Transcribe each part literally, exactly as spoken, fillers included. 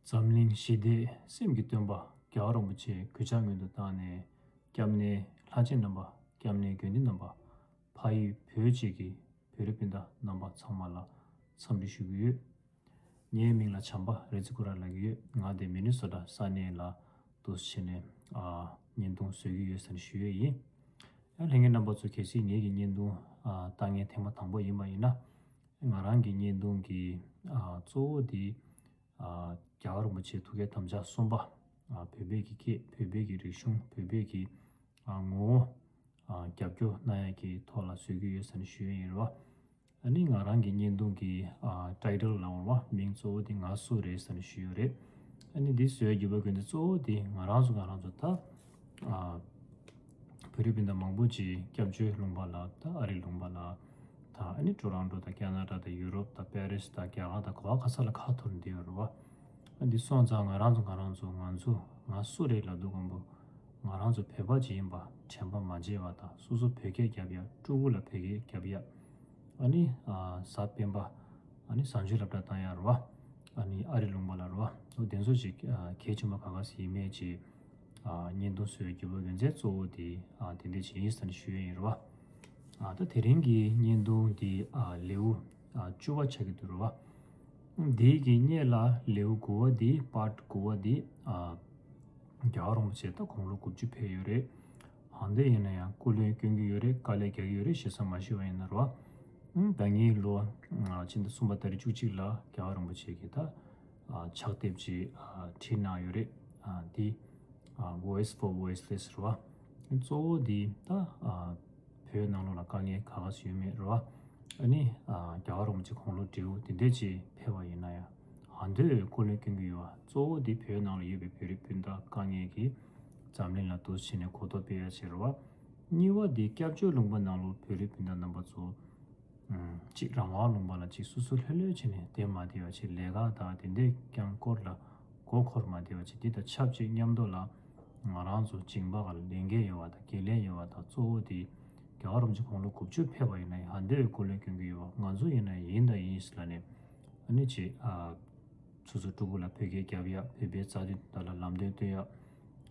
འཛམ་གླིང་ཞི་བདེའི་སེམས་ཀྱི་སྟོན་པ་རྒྱལ་བ་རིན་པོ་ཆེའི་གུས་ཕྱག་སྔོན་དུ་བཏང་ནས། སྐྱབས་གནས་ལྷ་ཆེན་རྣམ་པ། སྐྱབས་གནས་དགེ་འདུན་རྣམ་པ། ཕ་ཡུལ་བོད་གཅིག་གི་བོད་རིགས་སྤུན་ཟླ་རྣམ་པ་ཚང་མ་ལ་འཚམས་འདྲི་ཞུ་གི་ཡོད། ངའི་མིང་ལ་བྱམས་པ་རེ་ཚེ་སྐུ་ར་ལབ་ཀྱི་ཡོད། ང་དེ་མི་ནི་སོ་ཊ་ས་གནས་ལ་འདུག་བྱས་ནས་ཨ་བརྙན་ཐུང་བཟོ་གི་ཡོད་ཟེར་ནས་ཞུ་ཡས་ཡིན། ཡང་ལྷན་རྒྱས་རྣམ་པ་ཚོ་གལ་སྲིད་ངེད་ཀྱི་བརྙན་ཐུང་ཨ་ལྟ་མཁན་ཐེངས་མ་དང་པོ་ཡིན་པ་ཡིན་ན། ང་རང་གི་བརྙན་ཐུང་གི་ཨ་གཙོ་བོ་དེ་ཨ་རྒྱལ་བ་རིན་པོ་ཆེའི་ཐུགས་བསྐྱེད་དམ་བཅའ་གསུམ་པ། ཨ་བོད་པའི་གི་སྐད། བོད་པའི་གི་རིག་གཞུང་། བོད་པའི་གི་ཨ་ངོ་བོ་ཨ་རྒྱབ་སྐྱོར་གནང་ཡ་གི་ཐོག་ལ་བཟོ་གི་ཡོད་ཟེར་ནས་ཞུ་ཡ་ཡིན་རེད་བ། ཨ་ནི་ང་རང་གི་བརྙན་ཐུང་གི་ཨ་ཊའི་ཊལ་ལ་འོར་བ་མིང་གཙོ་བོ་དེ་ང་སུ་རེད་ཟེར་ནས་ཞུ་ཡོད་རེད། ཨ་ནི་འདི་བཟོ་ཡ་རྒྱུ་བ་དགོས་འདི་གཙོ་བོ་དེ་ང་རང་ཚོ་ང་རང་ཚོ་ད་ཨ་བོད་རིགས་སྤུན་ཟླ་མང་པོ་ཅིག་སྐྱབས་བཅོལ་ལུང་པ་ལ། ད་ཨ་རི་ལུང་པ་ལ། ད་ཨ་ནི་ཊོ་རོན་ཊོ་དང་ཁེ་ན་ཌ་དང་ཡུ་རོབ་དང་པེ་རིས་དང་རྒྱ་གར་དང་ག་བ་ག་ས་ལ་ཁ་འཐོར་བསྡད་ཡོད་རེད་བ། ཨ་འདི་སོང་ཙང་ང་རང་ཚོ་ང་རང་ཚོ་ང་ཚོ་ང་སུ་རེད་ལབ་དུས་སྒང་པོ་ང་རང་ཚོ་བོད་པ་ཅིག་ཡིན་པ་དྲན་པ་མ་བརྗེད་པ་དང་། སོ་སོ་བོད་སྐད་རྒྱབ་ཡ། ཕྲུ་གུ་ལ་བོད་སྐད་རྒྱབ་ཡ། ཨ་ནི་ཨ་གཟའ་སྤེན་པ་ཨ་ནི་གཟའ་མཇུག་སློབ་གྲྭ་བཏང་ཡ་རེད་བ། ཨ་ནི་ཨ་རི་ལུང་པ་ལ་རེད་བ། འོ་དེ་ཚོ་ཅིག་ཨ་གལ་ཆེན་པོ་ག་ག་ཟེ་ཡིན་མེད་ཅིག་ཨ་བརྙན་ཐུང་བཟོ་བའི་རྒྱུ་བ་རྒྱུ་མཚན་གཙོ་བོ་དེ་ཨ་དེ་འདྲ་ཅིག་ཡིན་ཟེར་ནས་ཞུ་ཡ་ཡིན་རེད་བ། ཨ་ད་དེ་རིང་གི་བརྙན་ཐུང་འདི་ཨ་ལེའུ་ཨ་བཅུ་པ་ཆགས་ཀྱི་འདུག་རེད་བ། འདི་གི་སྔོན་ལ་ལེའུ་དགུ་པ་འདི། པཱརཊ་དགུ་པ་འདི་ཨ་རྒྱལ་བ་རིན་པོ་ཆེ་ད་དགུང་ལོ་དགུ་བཅུ་ཕེབས་ཡོད་རེད། ཧང་དེ་ཡིན་ན་ཡང་སྐུ་ལས་བསྐྱོན་གྱི་ཡོད་རེད། དཀའ་ལས་རྒྱག་གི་ཡོད་རེད། ཞེ་ས་མ་ཞུ་བ་ཡིན་ན་རེད་བ། ད་ངའི་ལོ་ཨ་ཕྱི་ཟླ་གསུམ་པ་ཏ་རིག་བཅུ་གཅིག་ལ་རྒྱལ་བ་རིན་པོ་ཆེ་གི་ད་ཨ་ཕྱག་དེབ་ཅིག་ཨ་བྲིས་གནང་ཡོད་རེད། ཨ་འདི་ཨ་Voice for Voiceless རེད་བ། གཙོ་བོ་འདི་ད་ཨ་བོད་ནང་ལོགས་ལ་དཀའ་ངལ་ག་ག་ཟེ་ཡོད་མེད་རེད་བ། ཨ་ནི་ཨ་རྒྱལ་བ་རིན་པོ་ཆེ་དགུང་ལོ་བགྲེས་པོ་དེ་འདྲས་ཅིག་ཕེབས་པ་ཡིན་ན་ཡང་ཧང་དེ་སྐུ་ལས་བསྐྱོན་གྱི་ཡོད་བ། གཙོ་བོ་འདི་བོད་ནང་ལ་ཡོད་པའི་བོད་རིགས་སྤུན་ཟླ་དཀའ་ངལ་གྱིས་འཛམ་གླིང་ལ་འདུག་སེ་བྱས་ནས་གོ་རྟོགས་སྤེལ་ཡ་ཆེད་རེད་བ། གཉིས་པ་འདི་སྐྱབས་བཅོལ་ལུང་པ་ནང་ལོགས་བོད་རིགས་སྤུན་ཟླ་རྣམ་པ་ཚོ་ཨུམ། གཅིག་རང་དབང་ལུང་པ་ལ་གཅིག་སོ་སོ་ལྷོད་ལྷོད་བྱས་ནས་བསྡད་མ་བསྡད་པ་བྱས། ལས་ཀ་དང་དེ་འདྲས་ཀྱང་སྐོར་ལ་མགོ་འཁོར་མ་བསྡད་པ་བྱས། འདི་དང་ཆབས་ཅིག་མཉམ་དུ་ལ་ང་རང་ཚོ་མཇིང་པ་ག་ལ་ལས་འགན་ཡོད་པ་དང་འགན་ལེན་ཡོད་པ་དང་། གཙོ་བོ་དེ་རྒྱལ་བ་རིན་པོ་ཆེ་དགུང་ལོ་དགུ་བཅུ་ཕེབས་པ་ཡིན་ན་ཡང་ཧང་དེ་སྐུ་ལས་བསྐྱོན་གྱི་ཡོད་པ། ང་ཚོ་ཡིན་ན་ཡིན་དང་ཡིན་ཟེར་ལབ་ནས་ཨ་ནི་ཅིག་ཨ་སོ་སོ་ཕྲུ་གུ་ལ་བོད་སྐད་རྒྱབ་ཡ། བོད་པའི་རྩ་དོན་དོན་དག་ལ་ལམ་སྟོན་སྟོན་ཡ།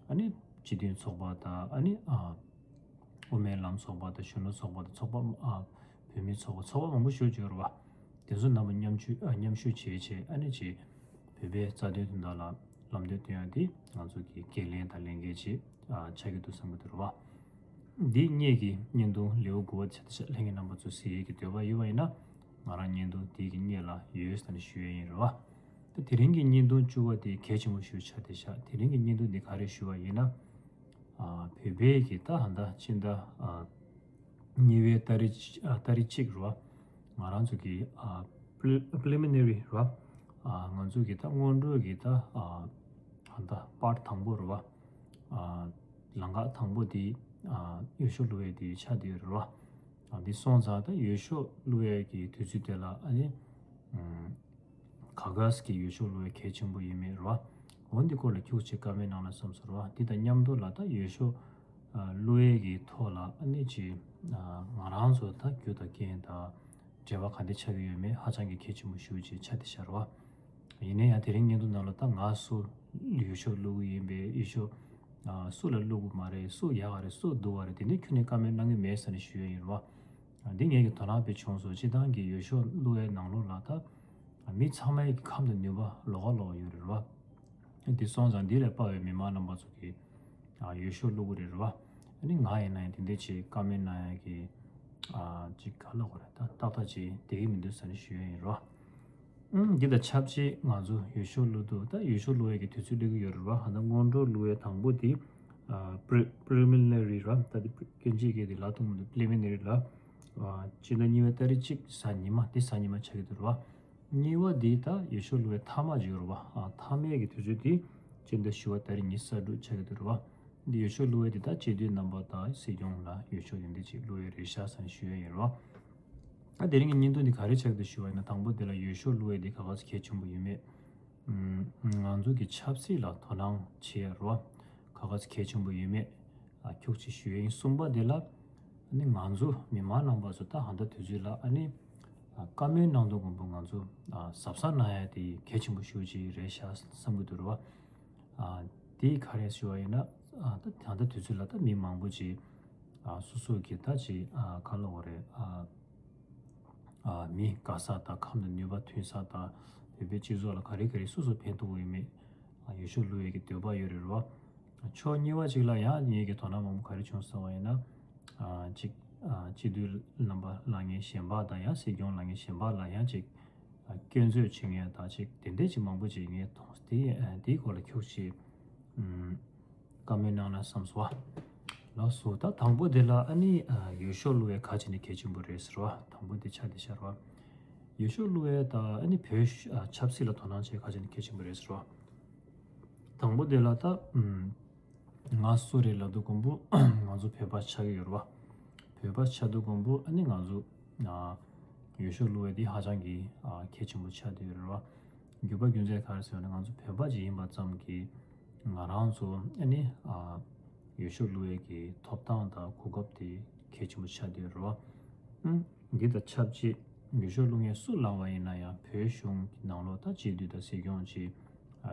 ཨ་ནི་སྤྱི་མཐུན་ཚོགས་པ་དང་ཨ་ནི་ཨ་དབུ་མའི་ལམ་ཚོགས་པ་དང་གཞོན་ནུ་ཚོགས་པ་དང་ཚོགས་པ་ཨ་བོད་མི་ཚོགས་པ་ཚོགས་པ་མང་པོ་ཞེ་པོ་ཅིག་ཡོད་རེད་བ། དེ་ཚོ་རྣམ་པ་མཉམ་ཞུགས་ཨ་མཉམ་ཞུགས་བྱས་བྱས་ཨ་ནི་ཅིག་བོད་པའི་རྩ་དོན་དོན་དག་ལ་ལམ་སྟོན་སྟོན་ཡ་དེ་ང་ཚོ་གི་འགན་ལེན་དང་ལས་འགན་ཅིག་ཨ་ཆགས་ཀྱི་འདུག་བསམ་གྱི་འདུག་རེད་བ། འདི་སྔོན་གྱི་བརྙན་ཐུང་ལེའུ་དགུ་པ་ཆ་ཆ་ལྷན་རྒྱས་རྣམ་པ་ཚོ་གཟིགས་ཡས་ཀྱི་འདོད་པ་ཡོད་པ་ཡིན་ན། ང་རང་བརྙན་ཐུང་འདི་གི་སྔོན་ལ་ཡོད་ཟེར་ནས་ཞུ་ཡས་ཡིན་རེད་བ། ད་དེ་རིང་གི་བརྙན་ཐུང་བཅུ་པ་དེ་གལ་ཆེན་པོ་ཞིག་ཆགས་བསྡད་ཤག་དེ་རིང་གི་བརྙན་ཐུང་འདི་ག་རེ་ཞུ་བ་ཡིན་ན། ཨ་བོད་པའི་གི་ད་ཧ་ད་ཕྱི་ཟླ་ཨ་གཉིས་པའི་ཏ་རིག་ཨ་ཏ་རིག་གཅིག་རེད་བ། ང་རང་ཚོ་གི་ཨ་པི་ལི་མི་ནེ་རི་རེད་བ། ཨ་ང་ཚོ་གི་ད་སྔོན་འགྲོ་གི་ད་ཨ་ཧ་ད་པཱརཊ་དང་པོ་རེད་བ། ཨ་ལམ་ཁ་དང་པོ་དེ་ཨ་འོས་ཤོག་བླུག་ཡས་དེ་ཆགས་བསྡད་ཡོད་རེད་བ། ཨ་འདི་སོང་ཙང་ད་འོས་ཤོག་བླུག་ཡས་ཀྱི་དུས་ཚོད་དེ་ལ་ཨ་ནི་ཨམ་ག་ག་ཟེ་གི་འོས་ཤོག་བླུག་ཡས་གལ་ཆེན་པོ་ཡིན་མེད་རེད་བ། འོ་འདི་སྐོར་ལ་ཁྱུག་ཅིག་ཀ་མེན་ཊི་གནང་ན་བསམ་སོང་རེད་བ། འདི་དང་མཉམ་དུ་ལ་ད་འོས་ཤོག་ཨ་བླུག་ཡས་ཀྱི་ཐོག་ལ་ཨ་ནི་ཅིག་ཨ་ང་རང་ཚོ་ད་རྒྱུ་དང་རྐྱེན་དང་འབྲེལ་བ་ག་འདྲ་ཆགས་ཀྱི་ཡོད་མེད་ཧ་ཅང་གི་གལ་ཆེན་པོ་ཞེ་པོ་ཅིག་ཆགས་བསྡད་ཤག་རེད་བ། ཡིན་ན་ཡང་དེ་རིང་བརྙན་ཐུང་ནང་ལ་ད་ང་སུ་འོས་ཤོག་བླུག་གི་ཡིན་པས། འོས་ཤོག་ཨ་སུ་ལ་བླུག་དགོས་མ་རེད། སུ་ཡག་ག་རེད། སུ་སྡུག་ག་རེད། དེ་འདྲའི་ཁྱོན་ནས་ཀ་མེན་ཊི་གནང་གི་མེད་ཟེར་ནས་ཞུ་ཡས་ཡིན་རེད་བ། ཨ་འདི་ངས་ཀྱི་དོ་སྣང་དཔེ་བྱུང་སོང་། སྤྱིར་བཏང་གི་འོས་ཤོག་བླུག་ཡས་ནང་ལོགས་ལ་ད་མི་ཚང་མའི་གི་ཁམས་དང་ནུས་པ་ལོགས་ཀ་ལོགས་ཀ་ཡོད་རེད་བ། འདི་སོང་ཙང་འདི་ལས་དཔའ་བའི་མི་མང་རྣམ་པ་ཚོ་གིས་ཨ་འོས་ཤོག་བླུག་གི་རེད་རེད་བ། ཨ་ནི་ང་ཡིན་ན་ཡང་དེ་འདྲ་ཅིག་ཀ་མེན་ཊི་གནང་ཡ་གི་ཨ་ཅིག་ག་ལབ་དགོས་རེད། ད་ཏག་ཏག་ཅིག་བསྡད་ཀྱི་མི་འདུག་ཟེར་ནས་ཞུ་ཡ་ཡིན་རེད་བ། ཨུམ། འདི་དང་ཆབས་ཅིག་ང་ཚོ་འོས་ཤོག་བླུག་དུས་ད་འོས་ཤོག་བླུག་ཡ་གི་དུས་ཚོད་སླེབས་ཀྱི་ཡོད་རེད་བ། ཧ་ད་སྔོན་འགྲོ་བླུག་ཡ་དང་པོ་དེ་ཨ་པི་རི་མི་ནེ་རི་རེད་བ། ད་དེ་སྐད་ཆ་གི་དེ་ལབ་ཐུབ་མི་འདུག་པི་རི་མི་ནེ་རི་ལ་ཨ་སྤྱི་ཟླ་གཉིས་པའི་ཏ་རིག་གཅིག་གཟའ་ཉི་མ། དེ་གཟའ་ཉི་མ་ཆགས་ཀྱི་འདུག་རེད་བ། གཉིས་པ་འདི་ད་འོས་ཤོག་བླུག་ཡ་མཐའ་མ་ཅིག་ཡོད་རེད་བ། ཨ་མཐའ་མའི་གི་དུས་ཚོད་དེ་སྤྱི་ཟླ་བཞི་པ་ཏ་རིག་ཉི་ཤུ་རྩ་དྲུག་ཆགས་ཀྱི་འདུག་རེད་བ། འདི་འོས་ཤོག་བླུག་ཡ་དེ་ད་སྤྱི་འཐུས་རྣམ་པ་དང་སྲིད་སྐྱོང་ལ་འོས་ཤོག་དེ་འདྲ་ཅིག་བླུག་ཡ་རེད་ཤག་ཟེར་ནས་ཞུ་ཡ་ཡིན་རེད་བ། ད་དེ་རིང་གི་བརྙན་ཐུང་འདི་ག་རེ་ཆགས་འདུག་ཞུ་བ་ཡིན་ན། དང་པོ་དེ་ལ་འོས་ཤོག་བླུག་ཡ་འདི་ག་ག་ཚོད་གལ་ཆེན་པོ་ཡོད་མེད། ཨམ། ང་ཚོ་གི་ཆབ་སྲིད་ལ་དོ་སྣང་བྱེད་ཡ་རོ། ག་ག་ཚོད་གལ་ཆེན་པོ་ཡོད་མེད། ཨ་ཁྱུག་ཅིག་ཞུ་ཡ་ཡིན། གསུམ་པ་དེ་ལ་ཨ་ནི་ང་ཚོ་མི་མང་རྣམ་པ་ཚོ་ད་ཧ་ད་དུས་ཚོད་ལ་ཨ་ནི་ བཀའ་མོལ་གནང་དུས་ཀོང་པོ་ང་ཚོ་གཟབ་གཟབ་གནང་ཡ་དེ་གལ་ཆེན་པོ་ཞེ་པོ་ཅིག་རེད་ཤག་བསམ་གྱི་འདུག་རེད་བ། དེ་ག་རེ་ཞུ་བ་ཡིན་ན། ད་ད་ལྟ་དུས་ཚོད་ལ་ད་མི་མང་པོ་ཅིག་སོ་སོ་གི་ད་ཅིག་ག་ལབ་དགོས་རེད། མི་དགའ་ས་དང་ཁམས་དང་ནུས་པ་མཐུན་ས་དང་བོད་པའི་སྤྱི་ཚོགས་ལ་ག་རེ་ག་རེ་སོ་སོ་ཕན་ཐོགས་ཡོད་མེད། ཡུལ་ཤུལ་བསླུ་བའི་གི་འདོད་པ་ཡོད་རེད་བ། ཕྱོགས་གཉིས་པ་ཅིག་ལ་ཡང་ངེད་ཀྱི་དོ་སྣང་མང་པོ་ག་རེ་བྱུང་སོང་བ་ཡིན་ན། གཅིག་སྤྱི་འཐུས་རྣམ་པ་ལངས་མཁན་གཞན་པ་དང་ཡང་སྲིད་སྐྱོང་ལངས་མཁན་གཞན་པ་ལ་ཡང་གཅིག་སྐྱོན་བརྗོད་བྱེད་མཁན་དང་གཅིག་དེ་འདྲས་ཅིག་མང་པོ་ཅིག་ངས་མཐོང་། དེ་དེའི་སྐོར་ལ་ཁྱུག་ཅིག་བཀའ་མོལ་གནང་ན་བསམ་སོང་བ། ལགས་སོ། ད་དང་པོ་དེ་ལ་ཨ་ནི་ཡུལ་ཤུལ་བསླུ་བའི་ག་ཅི་ནས་གལ་ཆེན་པོ་རེད་ཟེར་བ། དང་པོ་དེ་ཆ་དེ་ཤར་བ། ཡུལ་ཤུལ་བསླུ་བའི་ད་ཨ་ནི་བོད་ཆབ་སྲིད་ལ་དོ་སྣང་བྱེད་ག་ཅི་ནས་གལ་ཆེན་པོ་རེད་ཟེར་བ། དང་པོ་དེ་ལ་ད་ང་སུ་རེད་ལབ་དུས་ཀོང་པོ་ང་ཚོ་བོད་པ་ཆགས་ཀྱི་ཡོད་རེད་བ། བོད་པ་ཆགས་དུས་ཀོང་པོ་ཨ་ནི་ང་ཚོ་ཡུལ་ཤུལ་བསླུ་བའི་དེ་ཧ་ཅང་གི་གལ་ཆེན་པོ་ཆགས་བསྡད་ཡོད་རེད་བ། རྒྱུ་པ་རྒྱུ་མཚན་ག་རེ་ཟེར་ན་ང་ཚོ་བོད་པ་ཅིག་ཡིན་པ་ཙམ་གྱིས་ང་རང་ཚོ་ཨ་ནི་ཡུལ་ཤུལ་བསླུ་བའི་གི་ཐོབ་ཐང་དང་གོ་སྐབས་དེ་གལ་ཆེན་པོ་ཆགས་བསྡད་ཡོད་རེད་བ། འདི་དང་ཆབས་ཅིག་ཡུལ་ཤུལ་བསླུ་མཁན་སུ་ལངས་པ་ཡིན་ན་ཡང་བོད་གཞུང་གི་ནང་ལོགས་ད་སྤྱི་འཐུས་དང་སྲིད་སྐྱོང་ཅིག་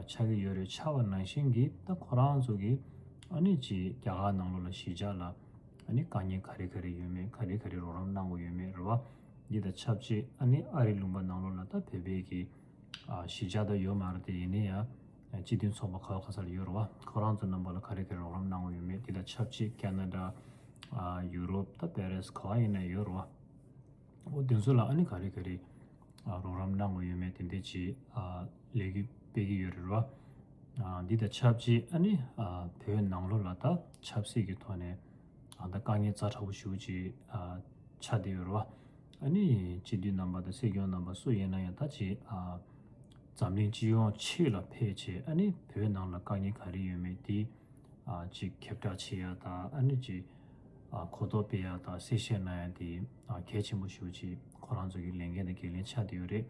ཆགས་ཀྱི་ཡོད་རེད། ཆགས་པ་ནང་བཞིན་གྱི་ད་ཁོ་རང་ཚོ་གི་ཨ་ནི་ཅིག་རྒྱ་གར་ནང་ལོགས་ལ་གཞིས་ཆགས་ལ་ཨ་ནི་དཀའ་ངལ་ག་རེ་ག་རེ་ཡོད་མེད། ག་རེ་ག་རེ་རོགས་རམ་གནང་དགོས་ཡོད་མེད་རེད་བ། འདི་དང་ཆབས་ཅིག་ཨ་ནི་ཨ་རི་ལུང་པ་ནང་ལོགས་ལ་ད་བོད་པའི་གི་གཞིས་ཆགས་ད་ཡོད་མ་རེད་དེ། ཡིན་ན་ཡང་སྤྱི་མཐུན་ཚོགས་པ་ག་བ་ག་ས་ལ་ཡོད་རེད་བ། ཁོ་རང་ཚོ་རྣམ་པ་ལ་ག་རེ་ག་རེ་རོགས་རམ་གནང་དགོས་ཡོད་མེད། འདི་དང་ཆབས་ཅིག་ཁེ་ན་ཌ། ཡུ་རོབ། ད་པེ་རིས་ག་བ་ཡིན་ན་ཡོད་རེད་བ། འོ་དེ་ཚོ་ལ་ཨ་ནི་ག་རེ་ག་རེ་རོགས་རམ་གནང་དགོས་ཡོད་མེད་དེ་འདྲས་ཅིག་ལས་འགུལ་སྤེལ་གྱི་ཡོད་རེད་བ། འདི་དང་ཆབས་ཅིག་ཨ་ནི་བོད་ནང་ལོགས་ལ་ད་ཆབ་སྲིད་ཀྱི་ཐོག་ནས་ད་དཀའ་ངལ་ཛ་དྲག་པོ་ཞེ་པོ་ཅིག་ཆགས་བསྡད་ཡོད་རེད་བ། ཨ་ནི་སྤྱི་འཐུས་རྣམ་པ་དང་སྲིད་སྐྱོང་རྣམ་པ་སུ་ཡིན་ན་ཡང་ད་ཅིག་འཛམ་གླིང་སྤྱི་ཡོངས་ཕྱི་ལ་ཕེབས་བྱས་ཨ་ནི་བོད་ནང་ལ་དཀའ་ངལ་ག་རེ་ཡོད་མེད་དེ་ཅིག་ཁྱབ་བསྒྲགས་བྱེད་ཡ་དང་ཨ་ནི་ཅིག་གོ་རྟོགས་སྤེལ་ཡ་དང་གསལ་བཤད་གནང་ཡ་དེ་གལ་ཆེན་པོ་ཞེ་པོ་ཅིག་ཁོ་རང་ཚོ་གི་ལས་འགན་དང་འགན་ལེན་ཆགས་བསྡད་ཡོད་རེད།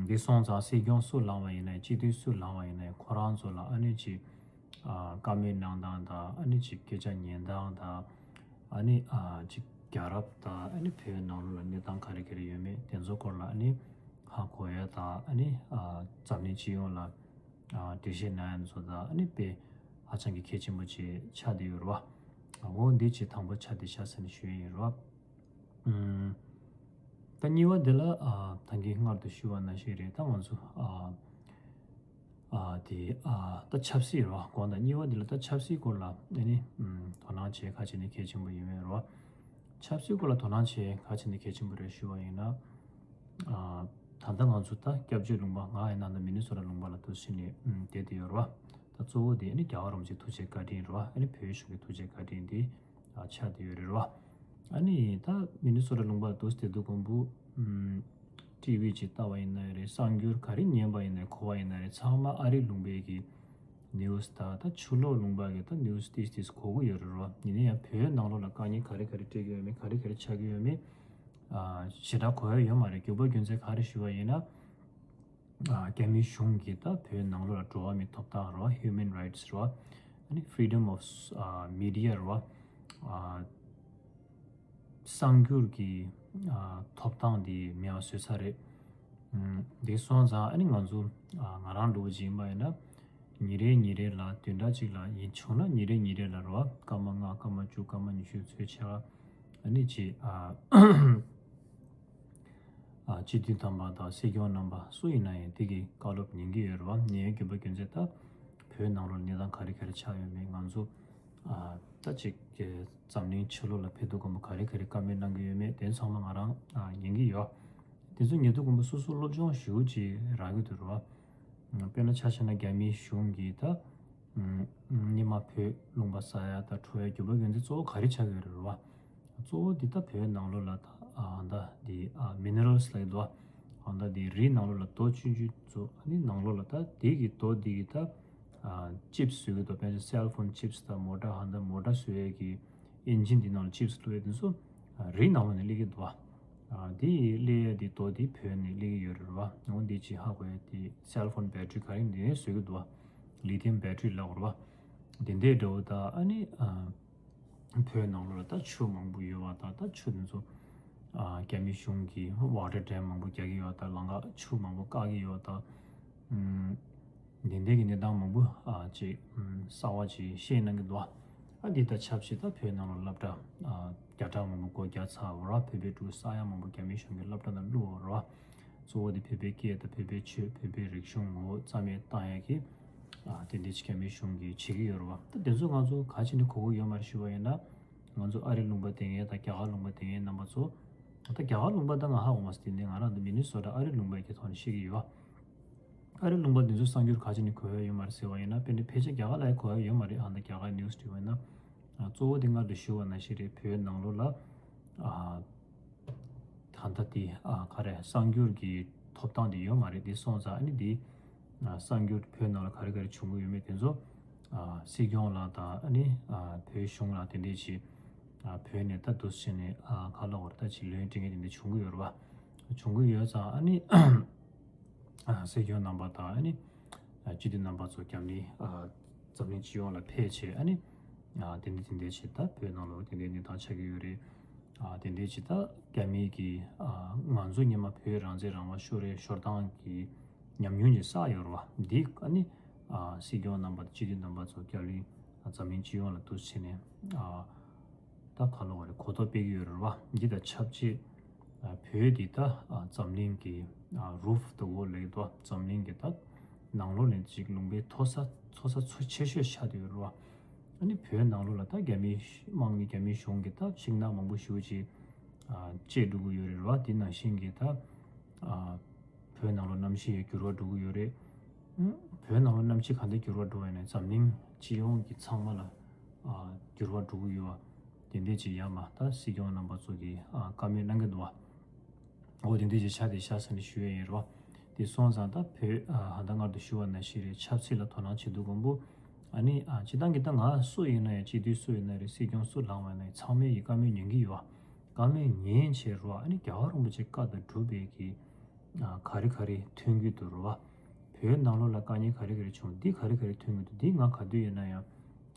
འདི་སོང་ཙང་སྲིད་སྐྱོང་སུ་ལངས་པ་ཡིན་ན་ཡང་སྤྱི་འཐུས་སུ་ལངས་པ་ཡིན་ན་ཡང་ཁོ་རང་ཚོ་ལ་ཨ་ནི་ཅིག་བཀའ་མོལ་གནང་སྟངས་དང་ཨ་ནི་ཅིག་སྐད་ཆ་ཉན་སྟངས་དང་ཨ་ནི་ཅིག་རྒྱལ་རབས་དང་ཨ་ནི་བོད་ནང་ལོགས་ལ་གནས་སྟངས་ག་རེ་ག་རེ་ཡོད་མེད་དེ་ཚོ་སྐོར་ལ་ཨ་ནི་ཧ་གོ་ཡ་དང་ཨ་ནི་འཛམ་གླིང་སྤྱི་ཡོངས་ལ་འགྲེལ་བཤད་གནང་ཡ་ཚོ་དང་ཨ་ནི་དཔེ་ཧ་ཅང་གི་གལ་ཆེན་པོ་ཅིག་ཆགས་བསྡད་ཡོད་རེད་བ། འོ་འདི་ཅིག་དང་པོ་ཆ་དེ་ཆགས་ཟེར་ནས་ཞུ་ཡ་ཡིན་རེད་བ། ད་གཉིས་པ་དེ་ལ་ད་གིན་སྔར་དུ་ཞུས་པ་ནང་བཞིན་རེད། ད་ང་ཚོ་དེ་ད་ཆབ་སྲིད་རེད་བ། གོང་དང་གཉིས་པ་དེ་ལ་ད་ཆབ་སྲིད་སྐོར་ལ་ཨ་ནི་དོ་སྣང་བྱེད་ག་ཅི་ནས་གལ་ཆེན་པོ་ཡིན་མེད་རེད་བ། ཆབ་སྲིད་སྐོར་ལ་དོ་སྣང་བྱེད་ག་ཅི་ནས་གལ་ཆེན་པོ་རེད་ཞུ་བ་ཡིན་ན། ད་ལྟ་ང་ཚོ་ད་སྐྱབས་བཅོལ་ལུང་པ་ང་ཡི་ནང་དུ་མི་ནི་སོ་ཊ་ལུང་པ་ལ་འདུག་སེ་ནས་བསྡད་དེ་ཡོད་རེད་བ། ད་གཙོ་བོ་དེ་ཨ་ནི་རྒྱལ་བ་རིན་པོ་ཆེའི་ཐུགས་རྗེ་བཀའ་དྲིན་རེད་བ། ཨ་ནི་བོད་གཞུང་གི་ཐུགས་རྗེ་བཀའ་དྲིན་དེ་ཆགས་བསྡད་ཡོད་རེད་བ། ཨ་ནི་ད་མི་ནི་སོ་ཊ་ལུང་པ་ལ་འདུག་སེ་བསྡད་དུས་ཀོང་པོ་ཊི་ཝི་ཅིག་ལྟ་བ་ཡིན་ན་རེད། གསར་འགྱུར་ག་རེ་ཉན་པ་ཡིན་ན་གོ་བ་ཡིན་ན་རེད། ཚང་མ་ཨ་རི་ལུང་པའི་གི་ནིའུ་སི་དང་ད་ཕྱི་ལོགས་ལུང་པ་གི་ད་ནིའུ་སི་ཏིས་ཏིས་གོ་གི་ཡོད་རེད་བ། ཡིན་ན་ཡང་བོད་ནང་ལོགས་ལ་དཀའ་ངལ་ག་རེ་ག་རེ་འཕྲད་ཀྱི་ཡོད་མེད། ག་རེ་ག་རེ་ཆགས་ཀྱི་ཡོད་མེད་ཞེ་དྲག་གོ་ཡ་ཡོད་མ་རེད། རྒྱུ་པ་རྒྱུ་མཚན་ག་རེ་ཞུ་བ་ཡིན་ན། རྒྱ་མིའི་གཞུང་གིས་ད་བོད་ནང་ལོགས་ལ་འགྲོ་བ་མིའི་ཐོབ་ཐང་རེད་བ། Human Rights རེད་བ། ཨ་ནི་Freedom of Media རེད་བ། གསར་འགྱུར་གྱི་ཐོབ་ཐང་འདི་མེད་པ་བཟོས་ཚར་རེད། འདི་སོང་ཙང་ཨ་ནི་ང་ཚོ་ང་རང་འདྲ་བོ་ཅིག་ཡིན་པ་ཡིན་ན། ཉིན་རེ་ཉིན་རེ་ལ་བདུན་ཕྲག་གཅིག་ལ་ཡིན་བྱུང་ན་ཉིན་རེ་ཉིན་རེ་ལ་རེད་བ། སྐར་མ་ལྔ་སྐར་མ་བཅུ་སྐར་མ་ཉི་ཤུ་ཚོད་ཆ་ཨ་ནི་ཅིག་སྤྱི་འཐུས་དམ་པ་དང་སྲིད་སྐྱོང་རྣམ་པ་སུ་ཡིན་ན་ཡང་དེ་གི་བཀའ་སློབ་ཉན་གྱི་ཡོད་རེད་བ། ཉན་ཡོད་རྒྱུ་པ་རྒྱུ་མཚན་ད་བོད་ནང་ལོགས་གནས་སྟངས་ག་རེ་ག་རེ་ཆགས་ཡོད་མེད། ང་ཚོ་ད་ཅིག་འཛམ་གླིང་ཕྱི་ལོགས་ལ་ཕེབས་དུས་ཀོང་པོ་ག་རེ་ག་རེ་བཀའ་མོལ་གནང་གི་ཡོད་མེད་དེ་ཚང་མ་ང་རང་ཉན་གྱི་ཡོད། དེ་ཚོ་ཉན་དུས་ཀོང་པོ་སོ་སོ་སློབ་སྦྱོང་ཞེ་པོ་ཅིག་རག་གི་འདུག་རེད་བ། དཔེར་ན་ཆ་བཞག་ན་རྒྱ་མིའི་གཞུང་གིས་ད་ཉི་མ་བོད་ལུང་པ་ཟ་ཡ་ད་འཕྲོ་ཡ་རྒྱུ་པ་རྒྱུ་མཚན་གཙོ་བོ་ག་རེ་ཆགས་ཀྱི་ཡོད་རེད་བ། གཙོ་བོ་འདི་ད་བོད་ནང་ལོགས་ལ་ད་ཨ་ད་འདི་ཨ་མི་ནི་རལ་ལབ་ཀྱི་འདུག་ཨ་ད་འདི་རིའི་ནང་ལོགས་ལ་རྡོ་ཆུང་ཆུང་ཚོ་ཨ་ནི་ནང་ལོགས་ལ་ད་དེ་གི་རྡོ་འདི་གི་ད་ཅིབ་སི་བཟོ་གི་འདུག་དཔེར་ན་སེལ་ཕོན་ཅིབ་སི་དང་མོ་ཊ་ཨ་ད་མོ་ཊ་བཟོ་ཡས་ཀྱི་ཨིན་ཇིན་འདི་ནང་ལ་ཅིབ་སི་བླུགས་ཡས་དེ་ཚོ་རིའི་ནང་ལོགས་ནས་སླེབས་ཀྱི་འདུག་ཨ། འདི་སླེབས་ཡས་འདི་རྡོ་འདི་བོད་ནས་སླེབས་ཀྱི་ཡོད་རེད་བ། འོ་འདི་ཅིག་ཧ་གོ་ཡས་དེ་སེལ་ཕོན་བེ་ཊི་རི་ག་རེ་འདི་ནས་བཟོ་གི་འདུག་ཨ། ལི་ཐི་ཡམ་བེ་ཊི་རི་ལབ་དགོས་རེད་བ། དེ་འདྲའི་འདྲ་བོ་ད་ཨ་ནི་བོད་ནང་ལོགས་ལ་ད་ཆུ་མང་པོ་ཡོད་པ་དང་ད་ཆུ་དེ་ཚོ་ ཨ་རྒྱ་མི་གཞུང་གིས་ཝ་ཊར་ཌེམ་མང་པོ་རྒྱག་གི་ཡོད་ད། ལམ་ཁ་ཆུ་མང་པོ་བཀག་གི་ཡོད་ད། ཨམ། དེ་འདྲའི་གི་གནས་སྟངས་མང་པོ་ཨ་ཅིག་ཨམ་གསར་བ་ཅིག་བཤད་གནང་གི་འདུག་ཨ་འདི་དང་ཆབས་ཅིག་ད་བོད་ནང་ལ་སློབ་གྲྭ་ཨ་བརྒྱ་ཕྲག་མང་པོ་སྒོ་རྒྱག་ཚར་བ་ར། བོད་པའི་ཕྲུ་གུ་ས་ཡ་མང་པོ་རྒྱ་མི་གཞུང་གི་སློབ་གྲྭ་ནང་བླུགས་པ་ར། གཙོ་བོ་དེ་བོད་པའི་སྐད་དང་བོད་པའི་ཆོས། བོད་པའི་རིག་གཞུང་ངོ་བོ་རྩ་མེད་བཏང་ཡ་གི་ཨ་དེ་འདྲའི་ཅིག་རྒྱ་མི་གཞུང་གིས་བྱེད་ཀྱི་ཡོད་རེད་བ། ད་དེ་ཚོ་ང་ཚོ་ག་ཅི་ནས་གོ་གི་ཡོད་མ་རེད་ཞུ་བ་ཡིན་ན། ང་ཚོ་ཨ་རི་ལུང་པ་བསྡད་མཁན་དང་རྒྱ་གར་ལུང་པ་བསྡད་མཁན་རྣམ་པ་ཚོ། ད་རྒྱ་གར་ལུང་པ་ད་ང་ཧ་གོ་མ་སོང་། དེ་ནས་ང་རང་ད་མི་ནི་སོ་ཊ་ཨ་རི་ལུང་པའི་གི་ཐོག་ནས་བཤད་ཀྱི་ཡོད། ཨ་རི་ལུང་པ་འདི་ཚོ་གསར་འགྱུར་ག་ཅི་ནས་གོ་ཡ་ཡོད་མ་རེད་ཟེར་བ་ཡིན་ན། དཔེར་ན་ཕལ་ཆེར་རྒྱ་གར་ལ་ཡང་གོ་ཡ་ཡོད་མ་རེད། ཨ་ད་རྒྱ་གར་ནིའུ་སི་བྲིས་པ་ཡིན་ན། ཨ་གཙོ་བོ་དེ་སྔར་དུ་ཞུ་བ་ནང་བཞིན་རེད། བོད་ནང་ལོགས་ལ་ཨ་ད་ལྟ་དེ་ཨ་ག་རེ་གསར་འགྱུར་གྱི་ཐོབ་ཐང་དེ་ཡོད་མ་རེད། དེ་སོང་ཙང་ཨ་ནི་དེ་ཨ་གསར་འགྱུར་བོད་ནང་ལ་ག་རེ་ག་རེ་བྱུང་གི་ཡོད་མེད་དེ་ཚོ་ཨ་སྲིད་སྐྱོང་ལ་དང་ཨ་ནི་ཨ་བོད་གཞུང་ལ་དེ་འདྲས་ཅིག་ཨ་བོད་ནས་ད་འདུག་སེ་བྱས་ནས་ཨ་ག་ལབ་དགོས་རེད། ད་ཅིག་ལན་སྤྲད་མཁན་དེ་འདྲ་བྱུང་གི་ཡོད་རེད་བ། བྱུང་གི་ཡོད་ཙང་ཨ་ནི་ཨ་སྲིད་སྐྱོང་རྣམ་པ་དང་ཨ་ནི་ཨ་སྤྱི་འཐུས་རྣམ་པ་ཚོ་རྒྱ་མི་ཨ་འཛམ་གླིང་སྤྱི་ཡོངས་ལ་ཕེབས་བྱས། ཨ་ནི་ཨ་དེ་འདྲ་དེ་འདྲ་བྱས་ད་བོད་ནང་ལོགས་དེ་འདྲའི་གནས་སྟངས་ཆགས་ཀྱི་ཡོད་རེད། ཨ་དེ་འདྲ་བྱས་ད་རྒྱ་མི་གིས་ཨ་ང་ཚོ་སྔོན་མ་བོད་རང་བཙན་རང་དབང་ཤོར་རེད། ཤོར་སྟངས་ཀྱི་ཉམས་མྱོང་ཅིག་བསགས་ཡོད་རེད་བ། འདི་ཨ་ནི་ཨ་སྲིད་སྐྱོང་རྣམ་པ་དང་སྤྱི་འཐུས་རྣམ་པ་ཚོ་རྒྱ་གླིང་ཨ་འཛམ་གླིང་སྤྱི་ཡོངས་ལ་འདུག་སེ་བྱས་ནས་ཨ་ད་ག་ལབ་དགོས་རེད། གོ་རྟོགས་སྤེལ་གྱི་ཡོད་རེད་བ། འདི་དང་ཆབས་ཅིག་ཨ་བོད་འདི་ད་ཨ་འཛམ་གླིང་གི་ཨ་roof of the world ལབ་ཀྱི་འདུག་འཛམ་གླིང་གི་ད་ནང་ལོགས་ནས་ཅིག་ལུང་པའི་མཐོ་ས་མཐོ་ས་ཚོ་ཆེ་ཤོས་ཆགས་བསྡད་ཡོད་རེད་བ། ཨ་ནི་བོད་ནང་ལོགས་ལ་ད་རྒྱ་མིའི་དམག་མི་རྒྱ་མིའི་གཞུང་གིས་ད་ཤིང་ནགས་མང་པོ་ཞེ་པོ་ཅིག་ཨ་བཅད་འགྲོ་གི་ཡོད་རེད་བ། དེ་ནང་བཞིན་གྱི་ད་ཨ་བོད་ནང་ལོགས་གནམ་གཤིས་ཡང་འགྱུར་བ་འགྲོ་གི་ཡོད་རེད། ཨ་བོད་ནང་ལོགས་གནམ་གཤིས་ག་འདྲ་འགྱུར་བ་འགྲོ་བ་ཡིན་ན་འཛམ་གླིང་སྤྱི་ཡོངས་ཀྱི་ཚང་མ་ལ་ཨ་འགྱུར་བ་འགྲོ་གི་ཡོད་བ། དེ་འདྲས་ཅིག་ཡ་མ་ད་སྲིད་སྐྱོང་རྣམ་པ་ཚོ་གིས་ཨ་བཀའ་མོལ་གནང་གི་འདུག་བ། འོ་དེ་འདྲས་ཅིག་ཆགས་བསྡད་ཤག་ཟེར་ནས་ཞུ་ཡས་ཡིན་རོ། དེ་སོང་ཙང་ད་བོད་ཨ་ད་སྔར་དུ་ཞུ་བ་ནང་བཞིན་རེད། ཆབ་སྲིད་ལ་དོ་སྣང་བྱེད་དུས་མགོན་པོ་ཨ་ནི་ཨ་སྤྱིར་བཏང་གི་ད་ང་སུ་ཡིན་ན་ཡང་སྤྱི་འཐུས་སུ་ཡིན་ན་རེད། སྲིད་སྐྱོང་སུ་ལངས་པ་ཡིན་ན་ཡང་ཚང་མས་ཡི་བཀའ་མོལ་ཉན་གྱི་ཡོད་བ། བཀའ་མོལ་ཉན་བྱས་རོ། ཨ་ནི་རྒྱལ་བ་རིན་པོ་ཆེ་བཀའ་དང་སྒྲུབ་པའི་གི་ཨ་ག་རེ་ག་རེ་ཐོན་གྱི་འདུག་རོ་བ། བོད་ནང་ལོགས་ལ་དཀའ་ངལ་ག་རེ་ག་རེ་བྱུང་། འདི་ག་རེ་ག་རེ་ཐོན་གྱི་འདུག་འདི་ང་ག་དུས་ཡིན་ན་ཡང་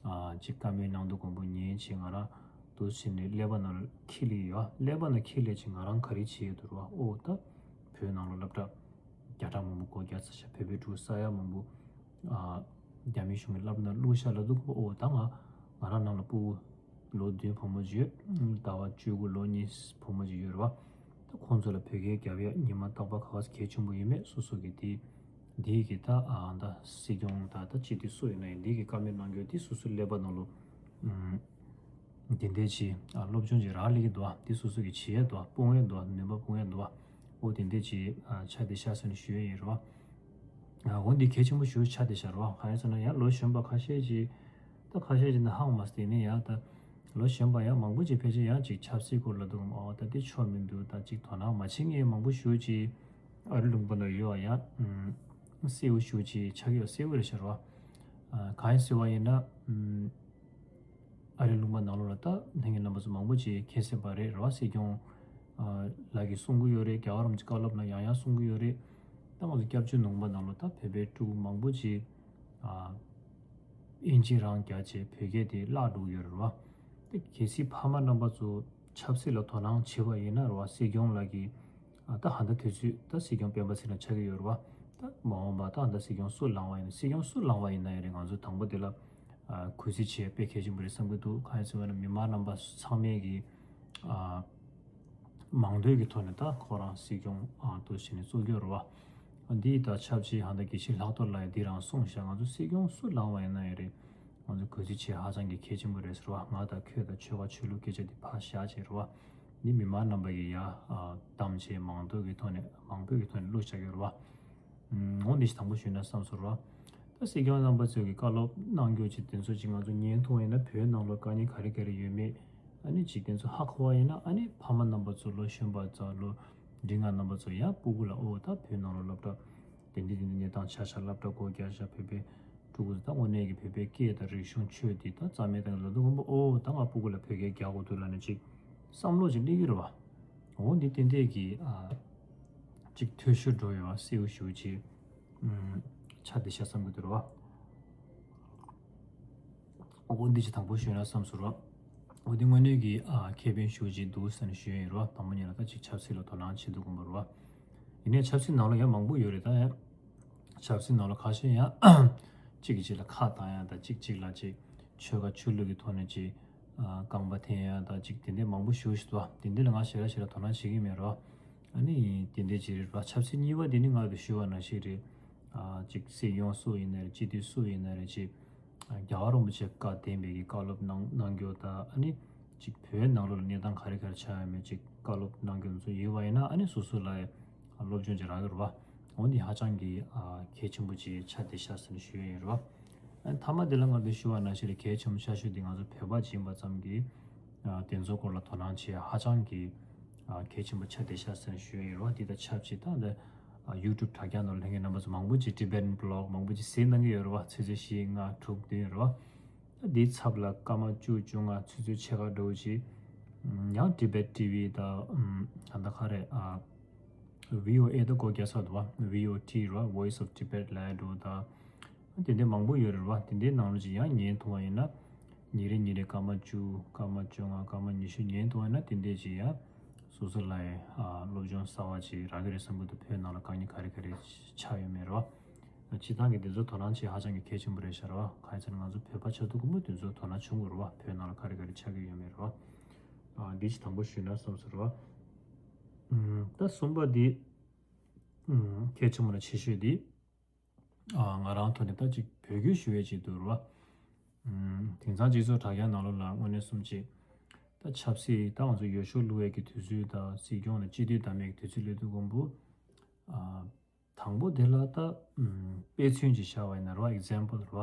ཨ་ཅིག་བཀའ་མོལ་གནང་དུས་མགོན་པོ་ཉན་བྱས་ང་རང་འདུག་སེ་བྱས་ནས་ཀླད་པ་ནང་ལ་འཁྱེར་སླེབས་ཀྱི་ཡོད། ཀླད་པ་ནང་འཁྱེར་སླེབས་བྱས་ང་རང་ག་རེ་བྱེད་ཡོད་འདུག་རོ་བ། ཨོ་ད་བོད་ནང་ལོགས་སློབ་གྲྭ་བརྒྱ་ཕྲག་མང་པོ་སྒོ་རྒྱག་ཚར་ཤག་བོད་པའི་ཕྲུ་གུ་ས་ཡ་མང་པོ་ཨ་རྒྱ་མིའི་གཞུང་གི་སློབ་གྲྭ་ནང་བླུགས་ཤག་ལབ་དུས་ཨོ་ད་ང་ང་རང་ནང་ལ་སྤུ་གུ་ལོ་བདུན་བུ་མོ་ཅིག་ཡོད། ཟླ་བ་བཅུ་དགུ་ལོ་གཉིས་བུ་མོ་ཅིག་ཡོད་རེད་བ། ད་ཁོང་ཚོ་ལ་བོད་སྐད་རྒྱབ་ཡ་ཉི་མ་རྟག་པར་ག་ག་ཚོད་གལ་ཆེན་པོ་ཡོད་མེད་སོ་སོ་གི་དེ་འདི་གི་ད་ཨ་ད་སྲིད་སྐྱོང་ད་ད་སྤྱི་འཐུས་སུ་ཡིན་ན་ཡང་འདི་གི་བཀའ་མོལ་གནང་རྒྱུ་འདི་སོ་སོའི་ཀླད་པ་ནང་ལོ་ཨུམ། འདི་འདྲའི་ཅིག་ཨ་སློབ་སྦྱོང་ཅིག་རག་ལས་ཀྱི་འདུག་ཨ། འདི་སོ་སོ་གི་བྱེད་ཡས་འདུག་ཨ། སྤོང་ཡས་འདུག་ཨ། ནུས་པ་སྤུངས་ཡས་འདུག་ཨ། འོ་དེ་འདྲའི་ཅིག་ཨ་ཆགས་བསྡད་ཤག་ཟེར་ནས་ཞུ་ཡས་ཡིན་རོ། ཨ་འོ་འདི་གལ་ཆེན་པོ་ཞེ་པོ་ཆགས་བསྡད་ཤག་རོ། གང་ཡིན་ཟེར་ན་ཡང་ལོ་གཞོན་པ་ཁ་ཤས་ཅིག་ད་ཁ་ཤས་ཅིག་ནི་ཧ་གོ་མ་སོང་། དེ་ནས་ཡང་ད་ལོ་གཞོན་པ་ཡང་མང་པོ་ཅིག་ཕལ་ཆེར་ཡང་ཅིག་ཆབ་སྲིད་སྐོར་ལ་འདུག་ཨོ་ད་འདི་ཆོ་མི་འདུག་ད་ཅིག་དོ་སྣང་མ་བྱེད་མཁན་མང་པོ་ཞེ་པོ་ཅིག་ཨ་རི་ལུང་པ་ན་ཡོད་ཨ། ཡང་ཨུམ་གསལ་པོ་ཞེ་པོ་ཅིག་ཆགས་ཀྱི་ཡོད། གསལ་པོ་རེད་ཤག་རོ། ཨ་གང་ཡིན་ཟེར་བ་ཡིན་ན་ཨུམ། ཨ་རིའི་ལུང་པ་ནང་ལོགས་ལ་ད་ལྷན་རྒྱས་རྣམ་པ་ཚོ་མང་པོ་ཅིག་མཁྱེན་གསལ་པ་རེད་ར་བ། སྲིད་སྐྱོང་ཨ་ལགས་ཀྱིས་གསུང་གི་ཡོད་རེད། རྒྱལ་བ་རིན་པོ་ཆེ་བཀའ་སློབ་ལ་ཡང་ཡང་གསུང་གི་ཡོད་རེད། ད་ང་ཚོ་སྐྱབས་བཅོལ་ནང་པ་ནང་ལོགས་ད་བོད་པའི་ཕྲུ་གུ་མང་པོ་ཅིག་ཨ་ཨིན་ཇི་རང་རྒྱག་བྱས་བོད་སྐད་དེ་བརླག་འགྲོ་གི་ཡོད་རེད་ར་བ། ད་གལ་སྲིད་ཕ་མ་རྣམ་པ་ཚོ་ཆབ་སྲིད་ལ་དོ་སྣང་བྱེད་པ་ཡིན་ན་ར་བ། སྲིད་སྐྱོང་ལགས་ཀྱིས་ཨ་ད་ཧ་ད་དུས་ཚོད་ད་སྲིད་སྐྱོང་སྤེན་པ་ཚེ་རིང་ཆགས་ཀྱི་ཡོད་རེད་བ། ད་མ་འོངས་པ་ད་ཧ་ད་སྲིད་སྐྱོང་སུ་ལངས་པ་ཡིན་ན། སྲིད་སྐྱོང་སུ་ལངས་པ་ཡིན་ན་ཡང་རེད། ང་ཚོ་དང་པོ་དེ་ལ་ཨ་གུས་བརྩི་བྱེད་དཔེ་གལ་ཆེན་པོ་རེད་བསམ་གྱི་འདུག་གང་ཡིན་ཟེར་བ་ན་མི་མང་རྣམ་པ་ཚང་མས་ཀྱི་ཨ་མང་འདོད་ཀྱི་ཐོག་ནས་ད་ཁོ་རང་སྲིད་སྐྱོང་ཨ་འདུག་བྱས་ནས་བཙུགས་ཀྱི་ཡོད་རེད་བ། འདི་ད་ཆབས་ཅིག་ཧ་ད་དགེ་བཤེས་ལྷག་རྡོར་ལགས་ཡང་འདི་རང་གསུངས་ཤག་ང་ཚོ་སྲིད་སྐྱོང་སུ་ལངས་པ་ཡིན་ན་ཡང་རེད། ང་ཚོ་གུས་བརྩི་བྱེད་ཧ་ཅང་གི་གལ་ཆེན་པོ་རེད་ཟེར་བ། ང་དང་ཁྱོད་དང་ཆོལ་ཁ་ཆོས་ལུགས་སྐད་ཆ་འདི་ཕར་བཞག་བྱས་རེད་བ། འདི་མི་མང་རྣམ་པ་གིས་ཡ་ཨ་གདམ་བྱས་མང་འདོད་ཀྱི་ཐོག་ནས་མང་པོས་ཀྱི་ཐོག་ནས་བླུགས་བཞག་གི་རེད་བ། འོ་འདི་ཞིག་དང་པོ་ཞུས་ན་བསམ་སོང་ར། ད་སྲིད་སྐྱོང་རྣམ་པ་ཚོས་ཀྱི་བཀའ་སློབ་གནང་རྒྱུ་ཅིག་དེ་ཚོ་ཅིག་ང་ཚོ་ཉན་ཐུབ་པ་ཡིན་ན་བོད་ནང་ལོགས་དཀའ་ངལ་ག་རེ་ག་རེ་ཡོད་མེད་ཨ་ནི་ཅིག་དེ་ཚོ་ཧ་གོ་བ་ཡིན་ན། ཨ་ནི་ཕ་མ་རྣམ་པ་ཚོ་ལོ་གཞོན་པ་ཚོ་ལོ་འབྲིང་བ་རྣམ་པ་ཚོ་ཡང་སྤུ་གུ་ལ་ཨོ་ད་བོད་ནང་ལོགས་སློབ་གྲྭ་དེ་འདྲ་དེ་འདྲ་གནས་སྟངས་ཆགས་ཤག་སློབ་གྲྭ་སྒོ་རྒྱག་ཤག་བོད་པའི་ཕྲུ་གུ་ཚོ་ད་དངོས་གནས་ཀྱི་བོད་པའི་སྐད་དང་རིག་གཞུང་ཆོས་འདི་ད་རྩ་མེད་བཏང་གི་ལབ་དུས་མགོན་པོ་ཨོ་ད་ང་སྤུ་གུ་ལ་བོད་སྐད་རྒྱག་དགོས་འདུག་ལབ་ནས་ཅིག་བསམ་བློ་ཅིག་སླེབས་ཀྱི་རེད་བ། འོ་འདི་ཏན་ཏན་གྱི་ཨ་ཅིག་འཐུས་ཤོར་འགྲོ་ཡོད་པ་གསལ་པོ་ཞེ་པོ་ཅིག་ཨུམ་ཆགས་བསྡད་ཤག་བསམ་གྱི་འདུག་ར་བ། འོ་འདི་ཅིག་དང་པོ་ཞུས་ན་བསམ་སོང་ར། འོ་དེ་དངོས་གནས་ཀྱི་ཨ་ཁེ་ཕན་ཞེ་པོ་ཅིག་འདུག་ཟེར་ནས་ཞུ་ཡ་ཡིན་རོ། དང་པོ་ཉིད་ལ་ད་ཅིག་ཆབ་སྲིད་ལ་དོ་སྣང་བྱེད་དུས་ཀུན་པོ་རོ། ཡིན་ནའི་ཆབ་སྲིད་ནང་ལ་ཡང་མང་པོ་ཡོད་རེད། ད་ཡང་ཆབ་སྲིད་ནང་ལ་ཁ་ཤས་ཡང་གཅིག་གིས་གཅིག་ལ་ཁ་བཏང་ཡ་དང་། གཅིག་གཅིག་ལ་ཅིག་ཆོལ་ཁ་ཆོས་ལུགས་ཀྱི་ཐོག་ནས་ཅིག་ཨ་རྐང་པ་འཐེན་ཡ་དང་། ཅིག་དེ་འདྲའི་མང་པོ་ཞེ་པོ་ཞིག་འདུག་དེ་འདྲ་ལ་ང་ཞེ་དྲག་ཞེ་དྲག་དོ་སྣང་བྱེད་ཀྱི་མེད་རོ། ཨ་ནི་དེ་འདྲའི་ཅིག་རེད་རོ། ཆབ་སྲིད་གཉིས་པ་དེ་ནི་ང་ལ་ཞུ་བ་ནང་བཞིན་རེད། ཨ་ཅིག་སྲིད་སྐྱོང་སུ་ཡིན་ན་རེད། སྤྱི་འཐུས་སུ་ཡིན་ན་རེད། ཅིག་རྒྱལ་བ་རིན་པོ་ཆེ་བཀའ་བདེན་པའི་གི་བཀའ་སློབ་གནང་གནང་རྒྱུ་དང་། ཨ་ནི་ཅིག་བོད་ནང་ལོགས་ལ་གནས་སྟངས་ག་རེ་ག་རེ་ཆགས་ཡོད་མེད་ཅིག་བཀའ་སློབ་གནང་རྒྱུ་ཚོ་ཡོད་པ་ཡིན་ན། ཨ་ནི་སོ་སོ་ལ་སློབ་སྦྱོང་ཅིག་རག་གི་རེད་བ། འོ་འདི་ཧ་ཅང་གི་ཨ་གལ་ཆེན་པོ་ཅིག་ཆགས་བསྡད་ཤག་ཟེར་ནས་ཞུ་ཡ་ཡིན་རེད་བ། ཨ་ནི་མཐའ་མ་དེ་ལ་ང་ཚོས་ཞུ་བ་ནང་བཞིན་རེད། གལ་ཆེན་པོ་ཆེ་ཤོས་དེ་ང་ཚོ་བོད་པ་ཅིག་ཡིན་པ་ཙམ་གྱིས་ཨ་དེ་ཚོ་སྐོར་ལ་དོ་སྣང་བྱེད་ཡ་ཧ་ཅང་གི་ཨ་གལ་ཆེན་པོ་ཆགས་བསྡད་ཤག་ཟེར་ནས་ཞུ་ཡ་ཡིན་རེད་བ། འདི་དང་ཆབས་ཅིག་ད་འདི་ཨ་YouTube་དྲ་རྒྱ་ནང་ལ་ལྷན་རྒྱས་རྣམ་པ་ཚོ་མང་པོ་ཅིག་Tibetan blog་མང་པོ་ཅིག་གཟིགས་གནང་གི་ཡོད་རེད་བ། ཚོད་ཚོད་བཞི་ལྔ་དྲུག་བདུན་རེད་བ། ད་འདིའི་ཚབ་ལ་སྐར་མ་བཅུ་བཅོ་ལྔ་ཚོད་ཚོད་ཕྱེད་ཀ་འདྲ་བོ་ཅིག་ཡང་Tibet T V་དང་ད་ལྟ་ག་རེ་ཨ་V O A་ད་གོ་རྒྱག་ས་འདུག་བ། V O T་རེད་བ། Voice of Tibet་ལབ་ཡ་འདྲ་བོ་དང་། དེ་འདྲའི་མང་པོ་ཡོད་རེད་བ། དེ་འདྲའི་ནང་ལོགས་ཅིག་ཡང་ཉན་ཐུབ་པ་ཡིན་ན། ཉིན་རེ་ཉིན་རེ་སྐར་མ་བཅུ། སྐར་མ་བཅོ་ལྔ། སྐར་མ་ཉི་ཤུ་ཉན་ཐུབ་པ་ཡིན་ན། དེ་འདྲའི་ཅིག་ཡང་སོ་སོ་ལ་ཡང་ཨ་སློབ་སྦྱོང་གསར་བ་ཅིག་རག་གི་རེད་བསམ་གྱི་འདུག་བོད་ནང་ལ་དཀའ་ངལ་ག་རེ་ག་རེ་ཆགས་ཡོད་མེད་རེད་བ། སྤྱིར་བཏང་གི་དེ་ཚོ་དོ་སྣང་བྱེད་ཧ་ཅང་གི་གལ་ཆེན་པོ་རེད་ཤག་རེད་བ། གང་ཡིན་ཟེར་ན་ང་ཚོ་བོད་པ་ཆགས་དུས་ཀུན་པོ་དེ་ཚོ་དོ་སྣང་བྱུང་དགོས་རེད་བ། བོད་ནང་ལ་ག་རེ་ག་རེ་ཆགས་ཀྱི་ཡོད་མེད་རེད་བ། ཨ་འདི་ཅིག་དང་པོ་ཞུས་ན་བསམ་སོང་རེད་བ། ཨུམ། ད་གསུམ་པ་འདི། ཨུམ། གལ་ཆེན་པོ་ལ་ཆེ་ཤོས་འདི། ཨ་ང་རང་ཐོག་ནས་ད་ཅིག་འབོད་སྐུལ་ཞུ་ཡས་ཅིག་འདུག་ར། ཨུམ། དེང་སང་སྤྱི་ཚོགས་དྲ་རྒྱ་ནང་ལོགས་ལ་དངོས་གནས་གསུམ་ཅིག་ད་ཆབ་སྲིད་ད་ང་ཚོ་འོས་ཤོག་བླུག་ཡས་ཀྱི་དུས་ཚོད་དང་། སྲིད་སྐྱོང་ལ་སྤྱི་འཐུས་བདམས་ཡས་ཀྱི་དུས་ཚོད་སླེབས་དུས་ཀུན་པོ། ཨ་དང་པོ་དེ་ལ་ད་ཨུམ་དཔེ་མཚོན་ཅིག་བཞག་པ་ཡིན་ན་ར། example་ར།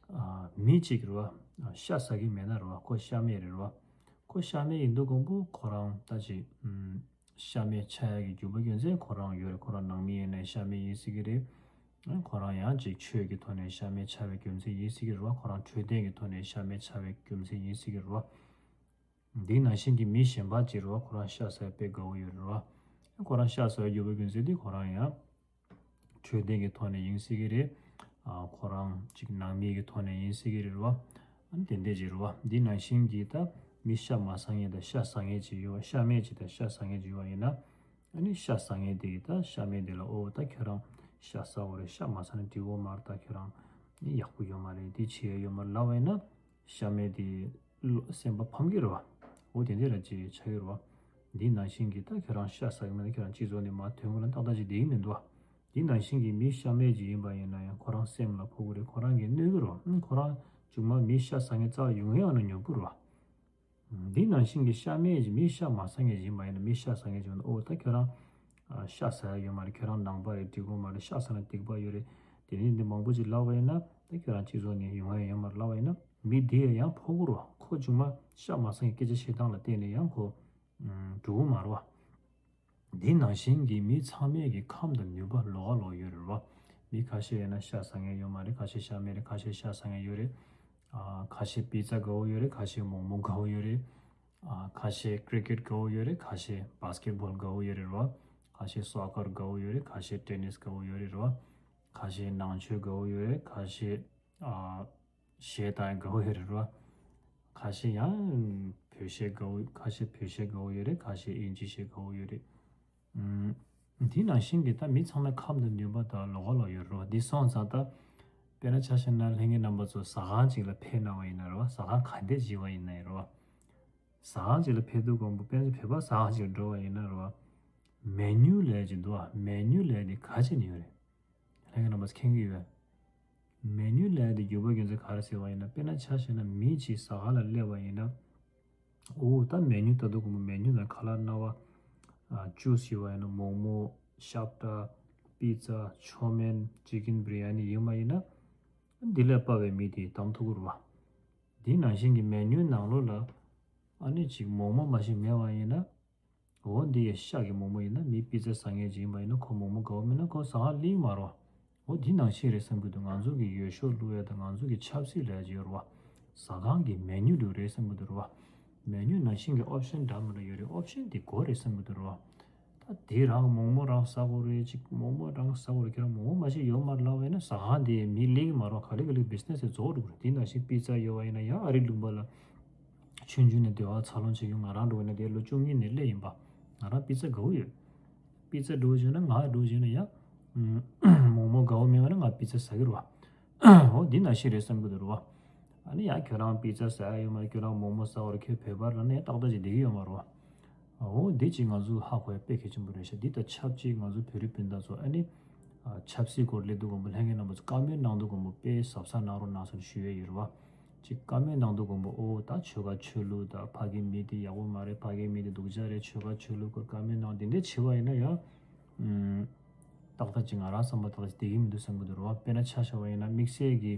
ཨ་མི་གཅིག་ར། ཤ་ཟ་གི་མེད་ན་ར། ཁོ་ཤ་མེད་རེད་ར། ཁོ་ཤ་མེད་ཡིན་དུས་ཀུན་པོ་ཁོ་རང་ད་ཅིག་ཨུམ། ཤ་མེད་ཆགས་ཡག་གི་རྒྱུ་མཚན་ཁོ་རང་ཡོད་རེད། ཁོ་རང་ནང་མི་ཡིན་ནའི་ཤ་མེད་ཡིན་སྲིད་ཀྱི་རེད། ཁོ་རང་ཡང་ཅིག་ཆོས་ཀྱི་ཐོག་ནས་ཤ་མེད་ཆགས་པའི་རྒྱུ་མཚན་ཡིན་སྲིད་ཀྱི་རེད་བ། ཁོ་རང་འཕྲོད་བསྟེན་གྱི་ཐོག་ནས་ཤ་མེད་ཆགས་པའི་རྒྱུ་མཚན་ཡིན་སྲིད་ཀྱི་རེད་བ། འདི་ནང་བཞིན་གྱི་མི་གཞན་པ་ཅིག་རེད་བ། ཁོ་རང་ཤ་ཟ་ཡག་དཔེ་དགའ་བོ་ཡོད་རེད་བ། ཁོ་རང་ཤ་ཟ་ཡག་རྒྱུ་མཚན་དེ་ཁོ་རང་ཡང་འཕྲོད་བསྟེན་གྱི་ཐོག་ནས་ཡིན་སྲིད་ཀྱི་རེད། ཨ་ཁོ་རང་ཅིག་ནང་མི་གི་ཐོག་ནས་ཡིན་སྲིད་ཀྱི་རེད་བ། ཨ་ནི་དེ་འདྲས་ཅིག་རེད་བ། འདི་ནང་བཞིན་གྱི་ད་མི་ཤ་མ་ཟ་མཁན་དང་ཤ་ཟ་མཁན་ཅིག་ཡོད་བ། ཤ་མེད་ཅིག་དང་ཤ་ཟ་མཁན་ཅིག་ཡོད་བ་ཡིན་ན། ཨ་ནི་ཤ་ཟ་མཁན་དེ་གིས་ད་ཤ་མེད་དེ་ལ། ཨོ་ད་ཁྱོད་རང་ཤ་ཟ་དགོས་རེད། ཤ་མ་ཟ་ན་འགྲིག་གི་མ་རེད། ད་ཁྱོད་རང་ནི་ཡག་པོ་ཡོད་མ་རེད། འདི་བྱེད་ཡག་ཡོད་མ་རེད་ལབ་པ་ཡིན་ན། ཤ་མེད་དེ་བློ་སེམས་པ་ཕམ་གྱི་རེད་བ། འོ་དེ་འདྲས་ར་ཅིག་ཆགས་ཀྱི་རེད་བ། འདི་ནང་བཞིན་གྱི་ད་ཁྱོད་རང་ཤ་ཟ་གི་མེད་ན་ཁྱོད་རང་སྤྱི་ཚོགས་ནས་མར་ཐོན་དགོས་ན་ཏག་ཏག་ཅིག་བསྡད་ཀྱི་མི་འདུག་བ། འདི་ནང་བཞིན་གྱི་མི་ཤ་མེད་ཅིག་ཡིན་པ་ཡིན་ན་ཡང་ཁོ་རང་སེམས་ལ་ཕོག་གི་རེད། ཁོ་རང་གིས་གནོད་ཀྱི་རེད་བ། ཁོ་རང་མཇུག་མ་མི་ཤ་ཟ་མཁན་རྩ་ལ་ཡོང་ཡག་ཡོང་ན་ཉོབ་པོ་རེད་བ། འདི་ནང་བཞིན་གྱི་ཤ་མེད་ཅིག་མི་ཤ་མ་ཟ་མཁན་ཅིག་ཡིན་པ་ཡིན་ན། མི་ཤ་ཟ་མཁན་ཅིག་ཡིན་ན། ཨོ་ད་ཁྱོད་རང་ཨ་ཤ་ཟ་ཡག་ཡོད་མ་རེད། ཁྱོད་རང་ནང་པ་རེད། འགྲིག་གི་མ་རེད། ཤ་ཟ་ན་སྡིག་པ་ཡོད་རེད། དེ་ནས་འདི་མང་པོ་ཅིག་ལབ་པ་ཡིན་ན། ད་ཁྱོད་རང་སྤྱི་ཚོགས་ནས་ཡོང་ཡག་ཡོད་མ་རེད་ལབ་པ་ཡིན་ན། མི་འདི་ཡང་ཕོག་གི་རེད་བ། ཁོ་མཇུག་མ་ཤ་མ་ཟ་མཁན་སྐད་ཆ་བཤད་སྟངས་ལ་བརྟེན་ནས་ཡང་ཁོ་འགྲོ་གི་མ་རེད་བ། འདི་ནང་བཞིན་གྱི་མི་ཚང་མས་ཀྱི་ཁམས་དང་ནུས་པ་ལོགས་ཀ་ལོགས་ཡོད་རེད་བ། མི་ཁ་ཤས་ཡིན་ན་ཤ་ཟ་མཁན་ཡོད་མ་རེད། ཁ་ཤས་ཤ་མེད་རེད། ཁ་ཤས་ཤ་ཟ་མཁན་ཡོད་རེད། ཨ་ཁ་ཤས་པི་ཙ་དགའ་བོ་ཡོད་རེད། ཁ་ཤས་མོག་མོག་དགའ་བོ་ཡོད་རེད། ཨ་ཁ་ཤས་ཀི་རི་ཀེཊ་དགའ་བོ་ཡོད་རེད། ཁ་ཤས་བྷ་སི་ཀེཊ་བྷོལ་དགའ་བོ་ཡོད་རེད་བ། ཁ་ཤས་སོ་ཀར་དགའ་བོ་ཡོད་རེད། ཁ་ཤས་ཊེ་ནིས་དགའ་བོ་ཡོད་རེད་བ། ཁ་ཤས་ནང་ཆོས་དགའ་བོ་ཡོད་རེད། ཁ་ཤས་ཨ་གཞས་བཏང་ཡག་དགའ་བོ་ཡོད་རེད་བ། ཁ་ཤས་ཡང་བོད་གཞས་དགའ་བོ། ཁ་ཤས་བོད་གཞས་དགའ་བོ་ཡོད་རེད། ཁ་ཤས་དབྱིན་ཇི་གཞས་དགའ་བོ་ཡོད་རེད། ཨུམ། འདི་ནང་བཞིན་གྱི་ད་མི་ཚང་མའི་ཁམས་དང་ནུས་པ་དང་ལོགས་ཀ་ལོགས་ཡོད་རེད་བ། འདི་སོང་ཙང་ད་དཔེར་ན་ཆ་བཞག་ན་ལྷན་རྒྱས་རྣམ་པ་ཚོ་ཟ་ཁང་ཅིག་ལ་ཕེབས་གནང་བ་ཡིན་ན་རེད་བ། ཟ་ཁང་ག་འདྲས་ཅིག་ཡིན་པ་ཡིན་ན་ཡང་རེད་བ། ཟ་ཁང་ཅིག་ལ་ཕེབས་དུས་ཀུན་པོ་དཔེར་ན་བོད་པ་ཟ་ཁང་ཅིག་ལ་འགྲོ་བ་ཡིན་ན་རེད་བ། མེ་ནུ་ལབ་ཡག་ཅིག་འདུག་བ། མེ་ནུ་ལབ་ཡག་དེ་ག་ཅིག་ནས་ཡོད་རེད། ལྷན་རྒྱས་རྣམ་པ་མཁྱེན་གྱི་ཡོད། མེ་ནུ་ལབ་ཡག་དེ་རྒྱུ་མཚན་ག་རེ་ཟེར་བ་ཡིན་ན། དཔེར་ན་ཆ་བཞག་ན་མི་གཅིག་ཟ་ཁང་ལ་སླེབས་པ་ཡིན་ན། འོ་ད་མེ་ནུ་ལྟ་དུས་ཀུན་པོ་མེ་ནུ་ནང་ཁ་ལག་སྣ་བ། ཨ་ཅུས་ཡོད་པ་ཡིན་ན། མོག་མོག་ཤབ་ཏ། པི་ཙ། ཆོ་མེན། ཅི་ཀིན་བི་རི་ཡ་ནི་ཡོད་པ་ཡིན་ན། འདི་ལས་དཔའ་བའི་མི་དེ་བདམས་ཐུབ་ཀྱི་རེད་བ། འདི་ནང་བཞིན་གྱི་མེ་ནུའི་ནང་ལོགས་ལ་ཨ་ནི་ཅིག་མོག་མོག་མ་ཞིག་མེད་པ་ཡིན་ན། འོ་འདི་ཡི་ཤ་གི་མོག་མོག་ཡིན་ན། མི་པི་ཙ་ཟ་མཁན་ཅིག་ཡིན་པ་ཡིན་ན། ཁོ་མོག་མོག་དགའ་བོ་མིན་ན་ཁོ་ཟ་ཁང་སླེབས་མ་རེད་བ། འོ་འདི་ནང་བཞིན་རེད་བསམ་གྱི་འདུག་ང་ཚོ་གི་འོས་ཤོག་བླུག་ཡག་དང་ང་ཚོ་གི་ཆབ་སྲིད་ལབ་ཡག་ཅིག་ཡོད་རེད་བ། ཟ་ཁང་གི་མེ་ནུ་འདྲ་རེད་བསམ་གྱི་འདུག་རེད་བ། མེ་ནུ་ནང་བཞིན་གྱི་ཨོབ་ཤན་འདྲ་མི་འདྲ་ཡོད་རེད། ཨོབ་ཤན་དེ་དགོས་རེད་བསམ་གྱི་འདུག་རེད་བ། ད་དེ་རང་མོག་མོག་རང་ཟ་དགོས་རེད། ཅིག་མོག་མོག་རང་ཟ་དགོས་རེད། ཁྱེད་རང་མོག་མོག་མ་ཞིག་ཡོད་མ་རེད་ལབ་པ་ཡིན་ན། ཟ་ཁང་དེ་མི་སླེབས་ཀྱི་མ་རེད་བ། ག་ལེ་ག་ལེ་བི་ཛི་ནེ་སི་དེ་རྫོགས་འགྲོ་གི་རེད། དེ་ནང་བཞིན་པི་ཙ་ཡོད་པ་ཡིན་ན་ཡང་ཨ་རི་ལུང་པ་ལ། ཆུང་ཆུང་ནས་སྡེ་བ་འཚར་ལོངས་བྱེད་རྒྱུ། ང་རང་འདྲ་བོ་ན་དེ་ལོ་བཅུ་གཉིས་ནས་སླེབས་ཡིན་པ། ང་རང་པི་ཙ་དགའ་བོ་ཡོད། པི་ཙ་འདྲ་བོ་བྱས་ན་ང་འདྲ་བོ་བྱས་ན་ཡང་། མོག་མོག་དགའ་བོ་མེད་པ་ན་ང་པི་ཙ་ཟ་གི་རེད་བ། འོ་འདི་ནང་བཞིན་རེད་བསམ་གི་འདུག་རེད་བ། ཨ་ནི་ཡང་ཁྱོད་རང་པི་ཙ་ཟ་ཡ་ཡོད་མ་རེད། ཁྱོད་རང་མོག་མོག་ཟ་བར་ཁྱོད་བོད་པ་རང་ནས་ཏག་ཏག་ཅིག་བསྡད་ཀྱི་ཡོད་མ་རེད་བ། འོ་འདི་ཅིག་ང་ཚོ་ཧ་གོ་ཡ་དཔེ་གལ་ཆེན་པོ་རེད་ཤག་འདི་དང་ཆབས་ཅིག་ང་ཚོ་བོད་རིགས་སྤུན་ཟླ་ཚོ་ཨ་ནི། ཆབ་སྲིད་སྐོར་སླེབས་དུས་གོང་པོ་ལྷན་རྒྱས་རྣམ་པ་ཚོ་བཀའ་མོལ་གནང་དུས་གོང་པོ་དཔེ་གཟབ་གཟབ་གནང་རོགས་གནང་ཟེར་ཞུ་ཡས་ཡོད་རེད་བ། ཅིག་བཀའ་མོལ་གནང་དུས་གོང་པོ་ཨོ་ད་ཆོལ་ཁ་ཆོས་ལུགས་དང་ཕ་གི་མི་དེ་ཡག་པོ་མ་རེད། ཕ་གི་མི་དེ་སྡུག་ཅག་རེད། ཆོལ་ཁ་ཆོས་ལུགས་སྐོར་བཀའ་མོལ་གནང་དེ་འདྲས་བྱེད་པ་ཡིན་ན་ཡང་། ཏག་ཏག་ཅིག་ང་རང་བསམ་པ་ཏག་ཏག་ཅིག་བསྡད་ཀྱི་མི་འདུག་བསམ་གྱི་འདུག་རེད་བ། དཔེར་ན་ཆ་བཞག་པ་ཡིན་ན་དམིགས་བསལ་གྱི་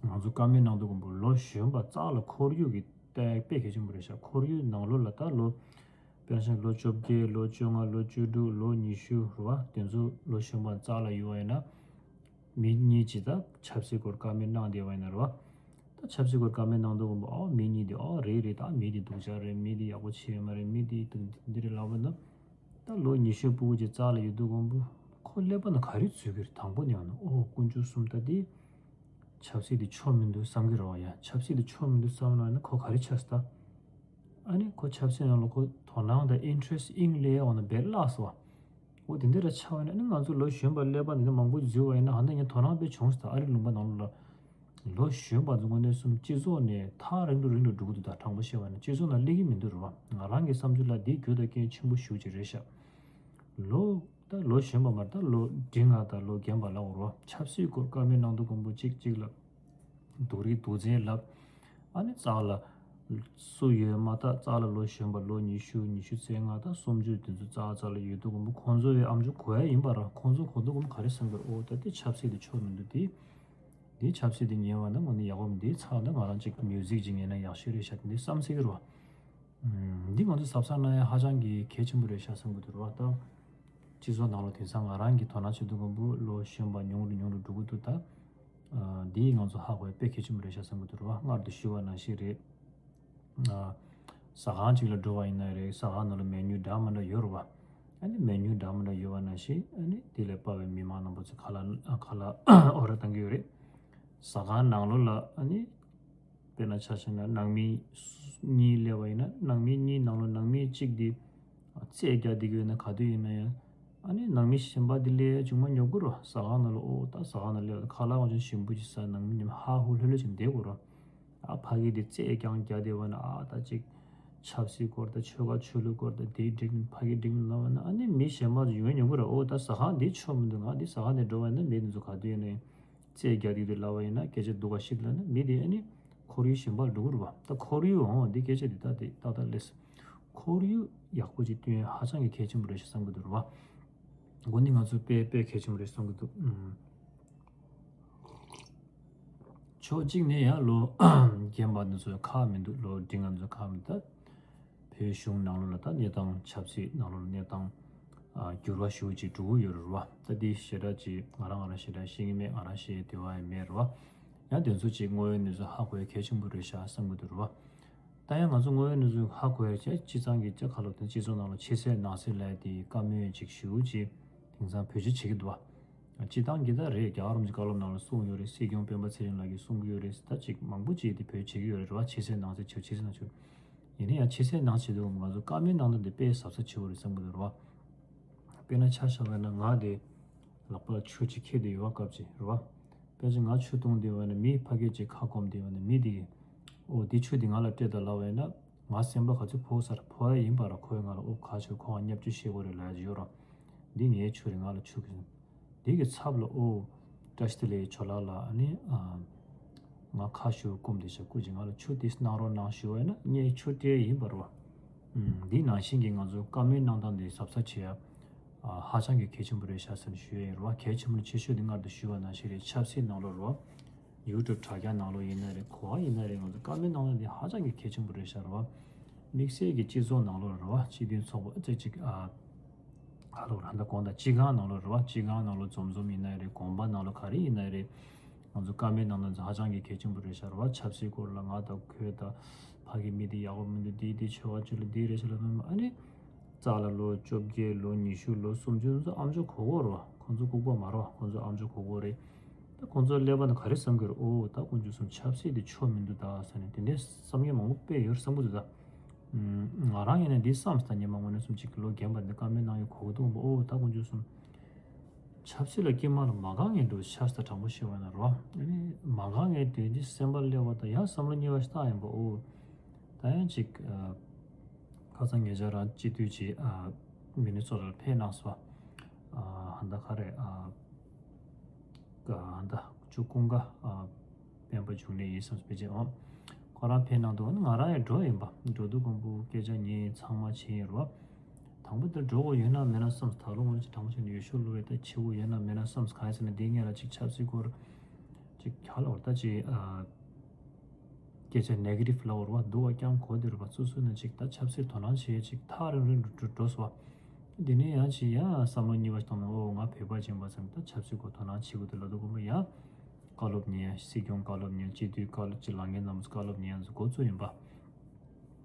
ང་ཚོ་བཀའ་མོལ་གནང་དུས་གོང་པོ་ལོ་གཞོན་པ་རྩ་ལ་ཁོར་ཡུག་གི་ལྟ་དཔེ་གལ་ཆེན་པོ་རེད་ཤག་ཁོར་ཡུག་ནང་ལོགས་ལ་ད་ལོ། དཔེར་ན་ཆ་ལོ་བཅོ་བརྒྱད། ལོ་བཅོ་ལྔ། ལོ་བཅུ་དྲུག། ལོ་ཉི་ཤུ་རེད་བ། དེ་ཚོ་ལོ་གཞོན་པ་རྩ་ལ་ཡོད་པ་ཡིན་ན། མི་གཉིས་ཀྱིས་ད་ཆབ་སྲིད་སྐོར་བཀའ་མོལ་གནང་བསྡད་པ་ཡིན་ན་རེད་བ། ད་ཆབ་སྲིད་སྐོར་བཀའ་མོལ་གནང་དུས་གོང་པོ་ཨོ་མི་གཉིས་དེ་ཨོ་རེད་རེད། ད་མི་དེ་སྡུག་ཅག་རེད། མི་དེ་ཡག་པོ་བྱེད་ཡོད་མ་རེད། མི་དེ་འདི་འདི་རེད་ལབ་པ་ན། ད་ལོ་ཉི་ཤུ་སྤུ་གུ་ཅིག་རྩ་ལ་ཡོད་དུས་གོང་པོ་ཁོ་ཀླད་པ་ནང་ག་རེ་འཛུལ་གི་རེད། དང་པོ་ནས་ཡང་ན་ཨོ་དཀོན་མཆོག་གསུམ་ད་དེ། ཆབ་སྲིད་དེ་ཆོ་མི་འདུག་བསམ་གི་རེད་བ། ཡ་ཆབ་སྲིད་དེ་ཆོ་མི་འདུག་བསམ་ན་ན་ཁོ་ག་རེ་ཆགས་སོང་ད། ཨ་ནི་ཁོ་ཆབ་སྲིད་ནང་ལ་ཁོ་དོ་སྣང་དང་interest་ཨིན་ལས་འོ་ན་བེད་ལགས་སོ། འོ་དེ་འདྲ་ཆགས་པ་ཡིན་ན་ཨ་ནི་ང་ཚོ་ལོ་གཞོན་པ་ཀླད་པ་འདི་འདྲ་མང་པོ་འཛུལ་བ་ཡིན་ན་ཧ་ན་ངས་དོ་སྣང་དཔེ་བྱུང་སོང་ད། ཨ་རི་ལུང་པ་ནང་ལོགས་ལ་ལོ་གཞོན་པ་ཚོ་དངོས་གནས་སུ་སྤྱི་ཚོགས་ནས་ཐག་རིང་དུ་རིང་དུ་འགྲོ་གི་འདུག་ད་དྲང་པོ་བཤད་པ་ན་སྤྱི་ཚོགས་ནང་སླེབས་ཀྱི་མི་འདུག་རེད་བ། ང་རང་གི་བསམ་ཚུལ་ལ་འདི་རྒྱུ་དང་རྐྱེན་ཆེན་པོ་ཞེ་པོ་ཅིག་རེད་ཤག་ལོ། ད་ལོ་གཞོན་པ་མ་རེད། ད་ལོ་འབྲིང་ང་དང་ལོ་རྒན་པ་ལབ་དགོས་རེད་བ། ཆབ་སྲིད་སྐོར་བཀའ་མོལ་གནང་དུས་གོང་པོ་གཅིག་གཅིག་ལ་སྡུག་རིགས་སྡུག་ཚན་ལབ། ཨ་ནི་རྩ་ལ་སུ་ཡོད་མ་ཐག་རྩ་ལ་ལོ་གཞོན་པ་ལོ་ཉི་ཤུ་ཉི་ཤུ་རྩ་ལྔ་དང་སུམ་ཅུ་དེ་ཚོ་རྩ་རྩ་ལ་ཡོད་དུས་གོང་པོ་ཁོང་ཚོ་ཡི་ཨམ་ཅོག་གོ་ཡ་ཡིན་པ་ར། ཁོང་ཚོ་གོ་དུས་གོང་པོ་ག་རེ་བསམ་གི་རེད། ཨོ་ད་དེ་ཆབ་སྲིད་དེ་ཆོ་མི་འདུག་དེ་དེ་ཆབ་སྲིད་དེ་ཉན་པ་ན་ང་ནི་ཡག་པོ་མི་འདུག་ཚར་ན་ང་རང་གཅིག་མིའུ་ཟིག་ཅིག་ཉན་ན་ཡག་ཤོས་རེད་ཤག་དེ་འདི་བསམ་སྲིད་གི་རེད་བ། འདི་ང་ཚོ་གཟབ་གཟབ་གནང་ཡ་ཧ་ཅང་གི་གལ་ཆེན་པོ་རེད་ཤག་བསམ་གི་འདུག་རེད་བ། ད་སྤྱི་ཚོགས་ནང་ལོགས་དེང་སང་ང་རང་གི་དོ་སྣང་བྱེད་དུས་གོང་པོ་ལོ་གཞོན་པ་ཉུང་རུ་ཉུང་རུ་འགྲོ་གི་འདུག་ད་འདི་ང་ཚོ་ཧ་གོ་ཡ་དཔེ་གལ་ཆེན་པོ་རེད་ཤག་བསམ་གི་འདུག་རེད་བ། སྔར་དུ་ཞུས་པ་ནང་བཞིན་རེད། ཟ་ཁང་ཅིག་ལ་འགྲོ་བ་ཡིན་ན་རེད། ཟ་ཁང་ནང་ལ་མེ་ནུ་འདྲ་མི་འདྲ་ཡོད་རེད་བ། ཨ་ནི་མེ་ནུ་འདྲ་མི་འདྲ་ཡོད་པ་ནང་བཞིན་ཨ་ནི་དེ་ལ་དཔའ་བའི་མི་མང་རྣམ་པ་ཚོ་ཁ་ལག་ཁ་ལག་ཨོ་ར་བཏང་གི་ཡོད་རེད། ཟ་ཁང་ནང་ལོགས་ལ་ཨ་ནི། དཔེར་ན་ཆ་བཞག་ན་ནང་མི་གཉིས་སླེབས་པ་ཡིན་ན་ནང་མི་གཉིས་ནང་ལོགས་ནང་མི་གཅིག་འདི་རྩེད་རྒྱག་བསྡད་ཀྱི་ཡོད་ན་ག་དུས་ཡིན་ན་ཡང་ཨ་ནི་ནང་མི་གཞན་པ་འདི་སླེབས་ཡ་ཅུང་མ་ཉོབ་ཀྱི་རེད། ཟ་ཁང་ནང་ལ་ཨོ་ད་ཟ་ཁང་ནང་སླེབས་ཡ་ཁ་ལག་ཅུང་ཞིམ་པོ་ཅིག་ཟ། ནང་མི་ཉམས་ཧ་ཧུ་ལྷོད་ལྷོད་ཅིག་བསྡད་དགོས་རེད། ཨ་ཕ་གི་འདི་རྩེད་རྐྱང་རྒྱག་བསྡད་པ་ན་ཨ་ད་ཅིག་ཆབ་སྲིད་སྐོར་དང་ཆོལ་ཁ་ཆོས་ལུགས་སྐོར་དང་དེའི་འགྲིག་ཕ་གི་འགྲིག་མི་ལབ་པ་ན་ཨ་ནི་མི་གཞན་པ་ཡོང་ཉོབ་ཀྱི་རེད། ཨོ་ད་ཟ་ཁང་འདི་ཆོ་མི་འདུག་ང་འདི་ཟ་ཁང་ནས་འགྲོ་བ་ཡིན་ན་མི་འདི་ཚོ་ག་དུས་ཡིན་ན་ཡང་། རྩེད་རྒྱག་དུས་དུས་ལབ་པ་ཡིན་ན་སྐད་ཆ་སྡུག་ག་ཞིག་ལབ་ན་མི་དེ་ཨ་ནི་ཁོར་ཡུག་གཞན་པར་འགྲོ་གི་རེད་བ། ད་ཁོར་ཡུག་འོང་འདི་སྐད་ཆ་འདི་ད་དེ་ཏག་ཏག་ལས། ཁོར་ཡུག་ཡག་པོ་ཅིག་བསྟུན་ཡ་ཧ་ཅང་གི་གལ་ཆེན་པོ་རེད་ཤག་བསམ་གི་འདུག་རེད་བ། འོ་འདི་ང་ཚོ་དཔེ་དཔེ་གལ་ཆེན་པོ་རེད་བསམ་གི་འདུག་ཨུམ། ཕྱོགས་གཅིག་ནས་ཡང་ལོ་རྒན་པ་འདི་ཚོ་ཁག་མི་འདུག་ལོ་འབྲིང་ང་འདི་ཚོ་ཁག་མི་འདུག་བོད་གཞུང་ནང་ལོགས་ལ་ད་གནས་སྟངས་ཆབ་སྲིད་ནང་ལོགས་ལ་གནས་སྟངས་ཨ་འགྱུར་བ་ཞེ་པོ་ཅིག་འགྲོ་གི་ཡོད་རེད་བ། ད་འདི་ཞེ་དྲག་ཅིག་ང་རང་ང་རང་ཞེ་དྲག་ཤེས་ཀྱི་མེད། ང་རང་ཤེས་ཡ་དེ་བ་ཡང་མེད་རེད་བ། ཡང་དེ་ཚོ་ཅིག་དངོས་ཡོད་གནས་ཚུལ་ཧ་གོ་ཡ་གལ་ཆེན་པོ་རེད་ཤག་བསམ་གི་འདུག་རེད་བ། ད་ཡང་ང་ཚོ་དངོས་ཡོད་གནས་ཚུལ་ཧ་གོ་ཡ་ཅིག་སྤྱི་བཏང་གི་ཅིག་ཁ་ལོ་དེ་སྤྱི་ཚོགས་ནང་ལ་ཕྱི་གསལ་ནང་གསལ་ལབ་ཡ་དེ་བཀའ་མོལ་ཅིག་ཞེ་པོ་ཅིག་དེང་སང་བེད་སྤྱོད་བྱེད་ཀྱི་འདུག་བ། སྤྱི་བཏང་གི་ད་རེད། རྒྱལ་བ་རིན་པོ་ཆེ་བཀའ་སློབ་ནང་ལ་གསུངས་ཡོད་རེད། སྲིད་སྐྱོང་སྤེན་པ་ཚེ་རིང་ལགས་ཀྱིས་གསུང་གི་ཡོད་རེད། ད་ཅིག་མང་པོ་ཅིག་དེ་བེད་སྤྱོད་བྱེད་ཀྱི་ཡོད་རེད་བ། ཕྱི་གསལ་ནང་གསལ་བྱེད། ཕྱི་གསལ་ནང་བྱེད། ཡིན་ན་ཡང་ཕྱི་གསལ་ནང་བྱེད་དུས་ང་ཚོ་བཀའ་མོལ་གནང་སྟངས་དེ་དཔེ་གཟབ་གཟབ་བྱེད་དགོས་རེད་བསམ་གི་འདུག་རེད་བ། དཔེར་ན་ཆ་བཞག་པ་ན་ང་དེ་ལག་པ་ལ་ཆུ་ཅིག་ཁྱེར་བསྡད་ཡོད་བ། སྐབས་ཅིག་རེད་བ། དཔེ་ཅིག་ང་ཆུ་འཐུང་བསྡད་པ་ན་མི་ཕ་གི་ཅིག་ཁ་སྐོམ་བསྡད་པ་ན་མི་དེ་གིས་ཨོ་དེ་ཆུ་དེ་ང་ལ་སྤྲད་དང་ལབ་པ་ཡིན་ན་ང་སེམས་པ་ག་ཚོད་ཕོག་ས་རེད། ཕོག་ཡ་ཡིན་པ་ར། ཁོས་ང་ལ་ཨོ་ཁ་ཆུ་ཁོ་ང་བརྙས་བཅོས་བྱེད་དགོས་རེད་ལབ་ཡ་ཅིག་ཡོད་ར། འདི་ངའི་ཆུ་རེད། ང་ལ་ཆུ་གི་འདི་གི་ཚབ་ལ་ཨོ་བཀྲ་ཤིས་བདེ་ལེགས་ཇོ་ལགས་ལ་ཨ་ནི་ཨ་ང་ཁ་ཤུ་སྐོམ་བསྡད་ཤག་སྐུ་མཁྱེན་ང་ལ་ཆུ་དེ་གནང་རོགས་གནང་ཞུ་བ་ཡིན་ན་ངས་ཆུ་སྤྲད་ཡིན་པ་རེད་བ། ཨུམ། འདི་ནང་བཞིན་གྱི་ང་ཚོ་བཀའ་མོལ་གནང་སྟངས་འདི་གཟབ་གཟབ་བྱེད་ཡ་ཨ་ཧ་ཅང་གི་གལ་ཆེན་པོ་རེད་ཤག་ཟེར་ནས་ཞུ་ཡ་ཡིན་རེད་བ། གལ་ཆེན་པོ་ཆེ་ཤོས་འདི་སྔར་དུ་ཞུས་པ་ནང་བཞིན་རེད། ཆབ་སྲིད་ནང་ལོགས་རེད་བ། ཡུ་ཊུབ་དྲ་རྒྱ་ནང་ལོགས་ཡིན་ན་རེད། ག་པར་ཡིན་ན་རེད། ང་ཚོ་བཀའ་མོལ་གནང་སྟངས་འདི་ཧ་ཅང་གི་གལ་ཆེན་པོ་རེད་ཤག་རེད་བ། དམིགས་བསལ་གྱི་སྤྱི་ཚོགས་ནང་ལོགས་རེད་བ། སྤྱི་མཐུན་ཚོགས་པ་ཨ་ཙི་ཅིག་ཨ། ཧ་ལོ་ར་ད་དགོངས་དག་སྤྱི་ཁང་ནང་ལོགས་རེད་བ། སྤྱི་ཁང་ནང་ལོགས་འཛོམས་འཛོམས་ཡིན་ན་རེད། དགོན་པ་ནང་ལོགས་ག་རེ་ཡིན་ན་རེད། ང་ཚོ་བཀའ་མོལ་གནང་སྟངས་ཧ་ཅང་གི་གལ་ཆེན་པོ་རེད་ཤག་རེད་བ། ཆབ་སྲིད་སྐོར་ལ་ང་དང་ཁོས་དང་ཕ་གི་མི་དེ་ཡག་པོ་མི་འདུག་འདི་འདི་ཆོལ་ཁ་ཆོས་ལུགས་འདི་རེད་ཤག་ལབ་ན་ཨ་ནི་རྩ་ལ་ལོ་བཅོ་བརྒྱད་ལོ་ཉི་ཤུ་ལོ་སུམ་ཅུ་ཚོ་ཨམ་ཅོག་གོ་གོ་རེད་བ། ཁོང་ཚོ་ལྐུགས་པ་མ་རེད་བ། ཁོང་ཚོ་ཨམ་ཅོག་གོ་གོ་རེད། ཁོང་ཚོ་ཀླད་པ་ནང་ག་རེ་བསམ་གྱི་རེད། ཨོ་ད་དཀོན་མཆོག་གསུམ་ཆབ་སྲིད་དེ་ཆོ་མི་འདུག་ད་ཟེར་ནས་དེ་འདྲའི་བསམ་མཁན་མང་པོ་དཔེ་ཡོད་བསམ་གྱི་འདུག་ད། ང་རང་ཡིན་ན་འདི་བསམ་སྟངས་ཉི་མ་དངོས་གནས་སུམ་གཅིག་གི་ལོ་རྒན་པ་འདི་བཀའ་མོལ་གནང་ཡོད་གོ་གི་འདུག་འོ་ད་དཀོན་མཆོག་གསུམ། ཆབ་སྲིད་ལ་སྐྱེས་མ་ལ་མ་གང་ངན་འགྲོ་ཆབ་སྲིད་དྲང་པོ་ཤེས་བ་ན་རོ། ཨ་ནི་མ་གང་ངན་དེ་འདི་སེམས་པ་སླེབས་པ་དང་ཡང་བསམ་བློ་གཉིས་པ་ཞིག་བཏང་ཡིན་པ་འོ། ད་ཡང་ཅིག་ཁ་སང་ཉེ་ཆར་རང་སྤྱི་འཐུས་ཀྱི་མི་ནི་སོ་ལར་ཕེབས་གནང་སོ། ཧ་ད་ག་རེ་ཧ་ད་ཅུ་ཀུན་དགའ་སྤེན་པ་འབྱུང་གནས་ཡིན་བསམ་སྤེལ་ཅེས་འོ། ཁོ་རང་ཕེབས་གནང་འདུག་ང་རང་ཡང་འགྲོ་ཡིན་པ་འགྲོ་དུས་ཀོང་པོ་སྐད་ཆ་ཉན་ཚང་མ་བྱས་ཡིན་རོ། དང་པོ་དེར་འགྲོ་དགོས་ཡོད་ན་མེད་ན་བསམས། ད་ལོ་ངོ་ཅིག་དྲང་པོ་བྱས་ན་ཡུལ་ཤུལ་ལོ་བའི་ད་ཆེ་བོ་ཡོད་ན་མེད་ན་བསམས། གང་ཡིན་ཟེར་ན་འདི་སྔོན་ལ་ཅིག་ཆབ་སྲིད་སྐོར་ཅིག་ག་ལ་བར་ད་ཅིག་སྐད་ཆ་ནེ་གེ་ཊིབ་ལ་བར་བ་འདུག་བ་ཀྱང་གོ་དེ་རུ་བ་སོ་སོ་ནས་ཅིག་ད་ཆབ་སྲིད་དོ་སྣང་བྱེད་ཅིག་ཐག་རིང་རིང་དུ་འགྲོ་སོ། དེ་ནས་ཡང་ཅིག་ཡང་བསམ་བློ་གཉིས་པ་ཞིག་བཏང་ན་ཨོ་ང་བོད་པ་ཅིག་ཡིན་པ་ཙམ་ད་ཆབ་སྲིད་སྐོར་དོ་སྣང་བྱེད་དགོས་འདུག་ལབ་དུས་ཀོང་པོ་ཡང་བཀའ་སློབ་ཉན། སྲིད་སྐྱོང་བཀའ་སློབ་ཉན། སྤྱི་འཐུས་བཀའ་སློབ་ཅིག་ལངས་མཁན་རྣམས་བཀའ་སློབ་ཉན་ཡང་འགོ་བཙུགས་ཡིན་པ།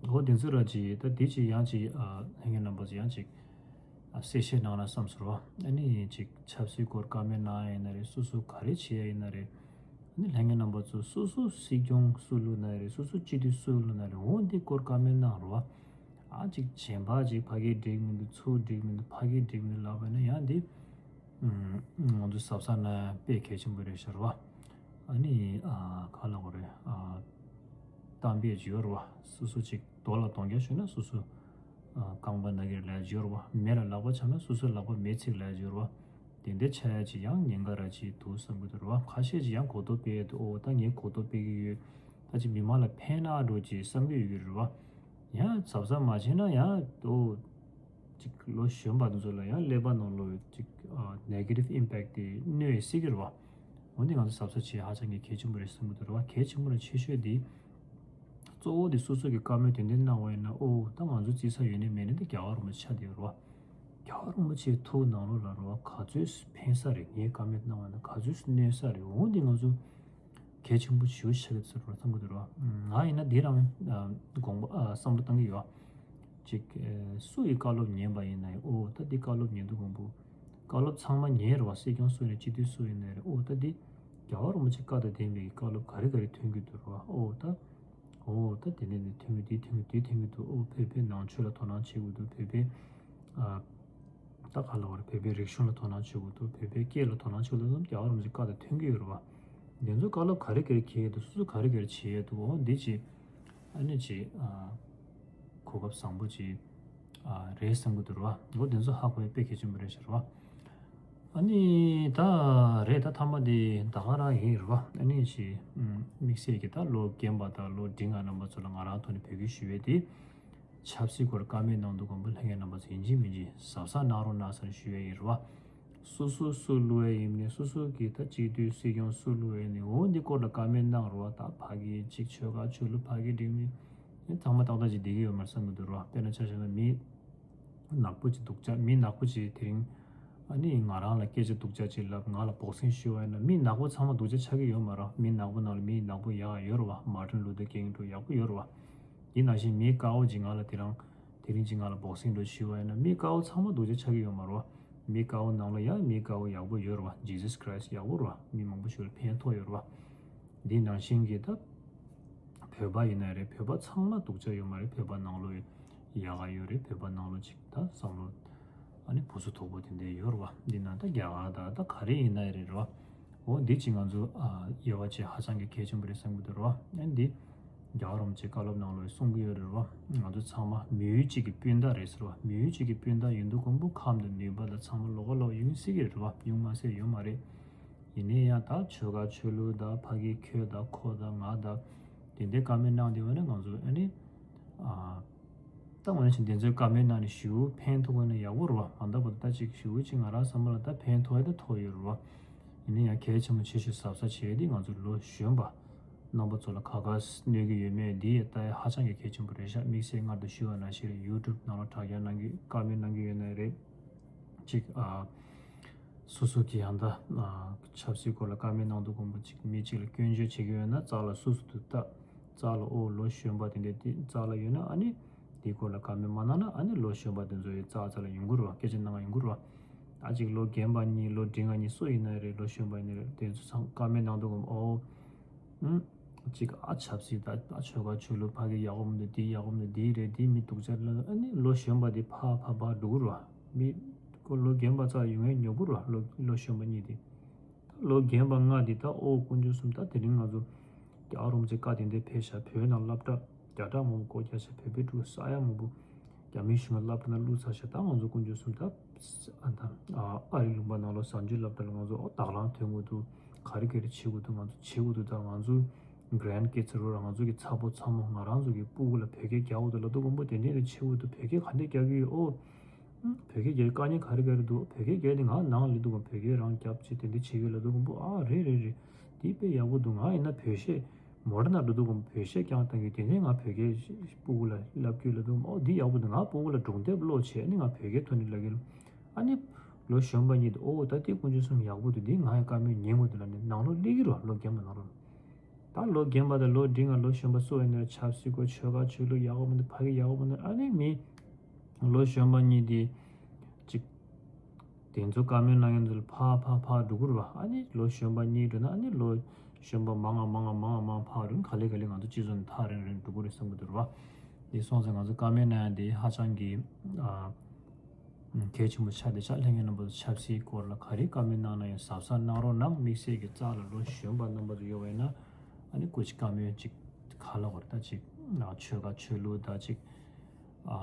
འོ་དེ་ཚོ་ར་ཅིག་ད་དེ་ཅིག་ཡང་ཅིག་ཨ་ལྷན་རྒྱས་རྣམ་པ་ཚོ་ཡང་ཅིག་ཨ་གསལ་བཤད་གནང་ན་བསམ་ཟེར་བ། ཨ་ནི་ཅིག་ཆབ་སྲིད་སྐོར་བཀའ་མོལ་གནང་ཡ་ཡིན་ན་རེད། སོ་སོ་ག་རེ་བྱེད་ཡ་ཡིན་ན་རེད། ཨ་ནི་ལྷན་རྒྱས་རྣམ་པ་ཚོ་སོ་སོ་སྲིད་སྐྱོང་སུ་བླུགས་ན་རེད། སོ་སོ་སྤྱི་འཐུས་སུ་བླུགས་ན་རེད། འོ་འདི་སྐོར་བཀའ་མོལ་གནང་རོགས། ཨ་ཅིག་གཞན་པ་ཅིག་ཕ་གིར་འགྲིག་མི་འདུག་ཚུར་འགྲིག་མི་འདུག་ཕ་གིར་འགྲིག་མི་འདུག་ལབ་པ་ན་ཡང་འདི་ང་ཚོ་གཟབ་གཟབ་ན་དཔེ་གལ་ཆེན་པོ་རེད་ཤག་རོ། ཨ་ནི་ཨ་ག་ལ་གོ་རེད། ཨ་གཏམ་དཔེ་ཅིག་ཡོད་རེད་བ། སོ་སོ་ཅིག་རྡོ་ལ་གདོང་རྒྱག་ཞུས་ན་སོ་སོ་ཨ་རྐང་པ་ན་གིར་ལས་ཅིག་ཡོད་རེད་བ། མེ་ལ་ལག་པ་འཆང་ན་སོ་སོའི་ལག་པ་མེ་ཚིག་ལས་ཅིག་ཡོད་རེད་བ། དེ་འདྲའི་ཆ་ཡ་ཅིག་ཡང་ཉེན་ཁ་ར་ཅིག་འདུག་བསམ་གི་འདུག་རེད་བ། ཁ་ཤས་ཅིག་ཡང་གོ་རྟོགས་སྤེལ་ཡ་འདུག་ཨོ་ད་ངས་གོ་རྟོགས་སྤེལ་གི་ཡོད། ད་ཅིག་མི་མང་ལ་ཕན་ན་འགྲོ་ཅིག་བསམ་གི་ཡོད་གི་རེད་བ། ཡང་གཟབ་གཟབ་མ་བྱས་ན་ཡང་ཨོ། ཅིག་ལོ་གཞོན་པ་དེ་ཚོ་ལ་ཡང་ཀླད་པ་ནང་ལོ་ཅིག་ནེ་གེ་ཊིབ་ཨིམ་པེག་དེ་གནོད་སྲིད་ཀྱི་རེད་བ། འོན་ཏེ་ང་ཚོ་གཟབ་གཟབ་བྱེད་ཧ་ཅང་གི་གལ་ཆེན་པོ་རེད་བསམ་གྱི་འདུག་རེད་བ། གལ་ཆེན་པོ་ལ་ཆེ་ཤོས་དེ་གཙོ་བོ་དེ་སོ་སོ་གི་བཀའ་མོལ་དེ་འདྲ་གནང་བ་ཡིན་ན་ཨོ་ད་ང་ཚོ་རྩི་ས་ཡོད་ནི་མེད་ནི་དེ་རྒྱ་གར་རིན་པོ་ཆེ་ཆགས་བསྡད་ཡོད་རེད་བ། རྒྱ་གར་རིན་པོ་ཆེ་ཐུགས་ནང་ལོགས་ལ་རེད་བ། ག་ཚོད་ཕན་ས་རེད། ངའི་བཀའ་མོལ་གནང་བ་ཡིན་ན་ག་ཚོད་གནོད་ས་རེད། འོན་ཏེ་ང་ཚོ་གལ་ཆེན་པོ་ཞེ་པོ་ཆགས་ཀྱི་ཚོད་རེད་བསམ་གྱི་འདུག་ར། ང་ཡིན་ན་འདི་རང་དགོངས་པ་བསམ་བློ་བཏང་གི་ཡོད། ཅིག་སུ་ཡི་བཀའ་སློབ་ཉན་པ་ཡིན་ན་ཡང་ཨོ་ད་འདི་བཀའ་སློབ་ཉན་དུས་ཀོང་པོ་བཀའ་སློབ་ཚང་མ་ཉན་རེད་བ། སྲིད་སྐྱོང་སུ་ཡིན་ན་སྤྱི་འཐུས་སུ་ཡིན་ན་རེད། ཨོ་ད་འདི་རྒྱལ་བ་རིན་པོ་ཆེ་བཀའ་དང་ལྡན་པའི་བཀའ་སློབ་ག་རེ་ག་རེ་ཐོན་གྱི་འདུག་ར། ཨོ་ད་ཨོ་ད་དེ་ནས་འདི་ཐོན་གྱི་འདི་ཐོན་གྱི་འདི་ཐོན་གྱི་འདུག་ཨོ་བོད་པའི་ནང་ཆོས་ལ་དོ་སྣང་བྱེད་དགོས་འདུག་བོད་པའི་ཨ། ད་ག་ལ་བར་བོད་པའི་རིག་གཞུང་ལ་དོ་སྣང་བྱེད་དགོས་འདུག་བོད་པའི་སྐད་ལ་དོ་སྣང་བྱེད་དགོས་འདུག་རྒྱལ་བ་རིན་པོ་ཆེ་བཀའ་དང་མཐུན་གྱི་ཡོད་རེད་བ། འདི་ཚོ་བཀའ་སློབ་ག་རེ་ག་རེ་འཁྱེར་ཡོད་འདུག་སོ་སོ་ག་རེ་ག་རེ་བྱེད་ཡོད་འདུག་འོ་འདི་ཅི། ཨ་ནི་ཅི། གོ་སྐབས་བཟང་པོ་ཅི། རེད་བསམ་གྱི་འདུག་རེད་བ། འོ་འདི་ཚོ་ཧ་གོ་ཡ་དཔེ་གལ་ཆེན་པོ་རེད་ཤག་རེད་བ། ཨ་ནི་ད་རེད་ད་ཐ་མ་འདི་ད་ག་རང་ཡིན་རེད་བ། ཨ་ནི་ཅི། དམིགས་བསལ་གྱི་ད་ལོ་རྒན་པ་དང་ལོ་འབྲིང་བ་རྣམ་པ་ཚོ་ལ་ང་རང་ཐོག་ནས་འབོད་སྐུལ་ཞུ་ཡས་དེ། ཆབ་སྲིད་སྐོར་བཀའ་མོལ་གནང་དུས་ཀོང་པོ་ལྷན་རྒྱས་རྣམ་པ་ཚོ་ཡིན་གཅིག་མིན་གཅིག་གཟབ་གཟབ་གནང་རོགས་གནང་ཟེར་ཞུ་ཡས་ཡིན་རེད་བ། སོ་སོ་སུ་བླུག་ཡས་ཡིན་ནི་སོ་སོ་གི་ད་སྤྱི་འཐུས་སྲིད་སྐྱོང་སུ་བླུག་ཡས་ནི་འོ་འདི་སྐོར་ལ་བཀའ་མོལ་གནང་རོགས་བ། ད་ཕ་གི་གཅིག་ཆོལ་ཁ་ཆོས་ལུགས་ཕ་གི་འགྲིག་མི་ཚང་མ་ཏག་ཏག་ཅིག་བསྡད་ཀྱི་ཡོད་མ་རེད་བསམ་གྱི་འདུག་རེད་བ། དཔེར་ན་ཆ་བཞག་ན་མི་ནག་པོ་ཅིག་སྡུག་ཅག་མི་ནག་པོ་ཅིག་དེ་རིང་ཨ་ནི་ང་རང་ལ་སྐད་ཆ་སྡུག་ཅག་ཅིག་ལབ་ང་ལ་འབོག་སེང་ཞུ་བ་ཡིན་ན་མི་ནག་པོ་ཚང་མ་སྡུག་ཅག་ཆགས་ཀྱི་ཡོད་མ་རེད། མི་ནག་པོ་ནང་ལ་མི་ནག་པོ་ཡག་ཡོད་རེད་བ། མར་ཊིན་ལུ་ཐར་ཀིང་འདྲ་ཡག་པོ་ཡོད་རེད་བ། དེ་ནང་བཞིན་མི་དཀར་པོ་ཅིག་ང་ལ་དེ་རང་དེ་རིང་ཅིག་ང་ལ་འབོག་སེང་འདྲ་ཞུས་པ་ཡིན་ན་མི་དཀར་པོ་ཚང་མ་སྡུག་ཅག་ཆགས་ཀྱི་ཡོད་མ་རེད་བ། མི་དཀར་པོ་ནང་ལ་ཡང་མི་དཀར་པོ་ཡག་པོ་ཡོད་རེད་བ། ཇི་སཱས་ཁྲའི་སི་ཊི་ཡག་པོ་རེད་བ། མི་མང་པོ་ཞིག་ལ་ཕན་ཐོགས་ཡོད་རེད་བ། དེ་ནང་བཞིན་གྱི་ད་བོད་པ་ཡིན་ན་རེད། བོད་པ་ཚང་མ་སྡུག་ཅག་ཡོད་མ་རེད། བོད་པ་ནང་ལོགས་ཡག་ག་ཡོད་རེད། བོད་པ་ནང་ལོགས་ཅིག་ད་བསམ་བློ་ཨ་ནི་བུ་སུ་དོག་པོ་དེ་འདྲ་ཡོད་རེད་བ། འདི་ནང་ད་རྒྱ་གར་ད་ད་ག་རེ་ཡིན་ན་རེད་རེད་བ། འོ་འདི་ཅིག་ང་ཚོ་ཨ་དབྱེ་བ་བྱེད་ཧ་ཅང་གི་གལ་ཆེན་པོ་རེད་བསམ་གྱི་འདུག་རེད་བ། ཨ་ནི་འདི་རྒྱལ་བ་རིན་པོ་ཆེ་བཀའ་སློབ་ནང་ལོགས་གསུང་གི་ཡོད་རེད་བ། ང་ཚོ་ཚང་མ་མི་ཡུལ་གཅིག་གི་སྤུན་ཟླ་རེད་ཟེར་བ། མི་ཡུལ་གཅིག་གི་སྤུན་ཟླ་ཡིན་དུས་ཀོང་པོ་ཁམས་དང་ནུས་པ་དང་ཚང་མ་ལོགས་ཀ་ལོགས་ཡོང་སྲིད་ཀྱི་རེད་བ། ཡོང་མ་སྲིད་ཡོད་མ་རེད། ཡིན་ནའི་ཡང་ད་ཆོལ་ཁ་ཆོས་ལུགས་དང་ཕ་གི་ཁྱོད་དང་ཁོ་དང་ང་དང་དེ་འདྲའི་བཀའ་མོལ་གནང་བསྡད་པ་ནི་ང་ཚོ་ཨ་ནི་ཨ། ད་འོ་ན་ཅིག་དེ་ཚོའི་བཀའ་མོལ་གནང་ནས་ཞེ་པོ་ཕན་ཐོགས་ན་ཡག་པོ་རེད་བ། མ་འདྲ་བ་ད་ཅིག་ཞེ་པོ་ཅིག་ང་རང་བསམ་པ་ལ་ད་ཕན་ཐོགས་ཡ་ད་ཐོགས་ཡོད་རེད་བ། ཡིན་ན་ཡང་གལ་ཆེན་པོ་ཆེ་ཤོས་གཟབ་གཟབ་བྱས་ཏེ་ང་ཚོ་ལོ་གཞོན་པ་རྣམ་པ་ཚོ་ལ་ག་ག་གནོད་ཀྱི་ཡོད་མེད་འདི་ཡ་ལྟ་ཡ་ཧ་ཅང་གི་གལ་ཆེན་པོ་རེད་ཤག་དམིགས་བསལ་སྔར་དུ་ཞུས་པ་ནང་བཞིན་རེད། ཡུ་ཊུབ་ནང་ལ་དྲ་རྒྱ་གནང་གི་བཀའ་མོལ་གནང་གི་ཡོད་ན་རེད། ཅིག་ཨ། སོ་སོ་གི་ཡང་ད་ཨ་ཆབ་སྲིད་སྐོར་ལ་བཀའ་མོལ་གནང་དུས་ཀོང་པོ་ཅིག་མི་གཅིག་ལ་སྐྱོན་བརྗོད་བྱེད་ཀྱི་ཡོད་ན་རྩ་ལ་སོ་སོ་དུ་ལྟ། རྩ་ལ་ཨོ་ལོ་གཞོན་པ་དེ་འདྲ་དེ་རྩ་ལ་ཡོད་ན་ཨ་ནི་དེའི་སྐོར་ལ་བཀའ་མོལ་མ་གནང་ན་ཨ་ནི་ལོ་གཞོན་པ་དེ་ཚོ་ཡི་རྩ་རྩ་ལ་ཡོང་གི་རེད་བ། སྐད་ཆ་གནང་ཡོང་གི་རེད་བ། ད་ཅིག་ལོ་རྒན་པ་གཉིས་ལོ་འབྲིང་བ་གཉིས་སུ་ཡིན་ན་རེད། ལོ་གཞོན་པ་ཡིན་ན་རེད། དེ་ཚོ་ཚང་ཀ་མེན་ནང་དུ་གོམ་ཨོ། ཨུམ། ཅིག་ཨ་ཆབ་སྲིད་ད་ཨ་ཆོལ་ཁ་ཆོས་ལུགས་ཕ་གི་ཡག་པོ་མི་འདུག་འདི་ཡག་པོ་མི་འདུག་འདི་རེད། འདི་མི་སྡུག་ཅག་ལ་ཨ་ནི་ལོ་གཞོན་པ་འདི་ཕ་ཕ་ཕ་འགྲོ་གི་རེད་བ། མི་ཁོ་ལོ་རྒན་པ་ཚ་ཡོང་ཡས་ཉོ་གི་རེད་བ། ལོ་ལོ་གཞོན་པ་གཉིས་འདི། ད་ལོ་རྒན་པ་ལྔ་འདི་ད་ཨོ་དཀོན་མཆོག་གསུམ། ད་དེ་རིང་ང་ཚོ་རྒྱ་གར་རོམ་ཚེ་བཀའ་དེ་འདྲ་ཕེབས་ཤག་བོད་ནང་སློབ་གྲྭ་བརྒྱ་ཕྲག་མང་པོ་སྒོ་རྒྱག་ཤག་བོད་པའི་ཕྲུ་གུ་ས་ཡ་མང་པོ་རྒྱ་མིའི་གཞུང་ལ་སློབ་གྲྭ་ནང་བླུགས་ཚར་ཤག་ད་ང་ཚོ་དཀོན་མཆོག་གསུམ་ད་ཨ་ད་ཨ་རི་ལུང་པ་ནང་ལོ་གཟའ་མཇུག་སློབ་གྲྭ་ལ་ང་ཚོ་ཨོ་དག་ལང་ཐོན་དགོས་འདུག་ག་རེ་ག་རེ་བྱེད་དགོས་འདུག་ང་ཚོ་བྱེད་དགོས་འདུག་ད་ང་ཚོ་གྷ་རེན་ཌི་ཀིཌ་སི་རོ་ར་ང་ཚོ་གི་ཚ་པོ་ཚ་མོ་ང་རང་ཚོ་གི་སྤུ་གུ་ལ་བོད་སྐད་རྒྱག་དགོས་འདུག་ལབ་དུས་དཀོན་པོ་དེ་འདྲས་རེ་བྱེད་དགོས་འདུག་བོད་སྐད་ག་འདྲས་རྒྱག་གི་ཡོད་ཨོ། བོད་སྐད་རྒྱག་དཀའ་ངལ་ག་རེ་ག་རེ་འདུག་བོད་སྐད་རྒྱག་དེ་ང་ནང་ལ་འདུག་གམ་བོད་སྐད་རང་རྒྱབ་བྱེད་དེ་འདྲ་བྱེད་ཡོད་ལབ་དུས་དཀོན་པོ་ཨ་རེད་རེད་རེད། དེ་དཔེ་ཡག་པོ་འདུག་ང་ཡིན་ན་བོད་གཞས་མོ་ཊ་ནང་འགྲོ་དུས་དཀོན་པོ་བོད་གཞས་རྐྱང་བཏང་གི་དེ་ནས་ང་བོད་སྐད་སྤུ་གུ་ལ་བསླབ་རྒྱུ་ལབ་དུས་ཨོ་འདི་ཡག་པོ་འདུག་ང་སྤུ་གུ་ལ་སྒྲུང་དེབ་ཀློག་བྱས་ནས་ང་བོད་སྐད་ཐོག་ནས་ལབ་གི་ཨ་ནི་ལོ་གཞོན་པ་གཉིས་འདུག་ཨོ་ད་དེ་དཀོན་མཆོག་གསུམ་ཡག་པོ་འདུག་འདི་ང་ཡི་བཀའ་མོལ་ཉན་དགོས་འདུག་ལབ་ནས་ནང་ལོགས་སླེབས་ཀྱི་རེད་བ། ལོ་རྒན་པ་ནང་ལོགས། ད་ལོ་རྒན་པ་དང་ལོ་འབྲིང་ང་ལོ་གཞོན་པ་སུ་ཡིན་ན་ཆབ་སྲིད་སྐོར་ཆོལ་ཁ་ཆོས་ལུགས་ཡག་པོ་མི་འདུག་ཕ་གི་ཡག་པོ་མི་འདུག་ཨ་ནི་མི་ལོ་གཞོན་པ་གཉིས་དེ་ཅིག་དེ་ཚོ་བཀའ་མོལ་གནང་མཁན་ཚོ་ལ་ཕར་ཕར་ཕར་འགྲོ་གི་རེད་བ། ཨ་ནི་ལོ་གཞོན་པ་གཉིས་འགྲོ་ན་ཨ་ནི་ལོ་གཞོན་པ་མང་ང་མང་ང་མང་ང་མང་ང་ཕར་རིང་ག་ལེ་ག་ལེ་ང་ཚོ་སྤྱི་ཚོགས་ནས་ཐག་རིང་རིང་འགྲོ་གི་རེད་བསམ་གི་འདུག་རེད་བ། དེ་སོང་ཙང་ང་ཚོ་བཀའ་མོལ་གནང་ཡ་དེ་ཧ་ཅང་གི་ཨ། གལ་ཆེན་པོ་ཆགས་བསྡད་ཤག་ལྷན་རྒྱས་རྣམ་པ་ཚོ་ཆབ་སྲིད་སྐོར་ལ་ག་རེ་བཀའ་མོལ་གནང་ན་ཡང་གཟབ་གཟབ་གནང་རོགས་གནང་། དམིགས་བསལ་གྱི་རྩ་ལ་ལོ་གཞོན་པ་རྣམ་པ་ཚོ་ཡོད་པ་ཡིན་ན་ཨ་ནི་སྐུ་མཁྱེན་བཀའ་མོལ་ཅིག་ག་ལ་བར་ད་ཅིག་ཆོལ་ཁ་ཆོས་ལུགས་ད་ཅིག་ཨ་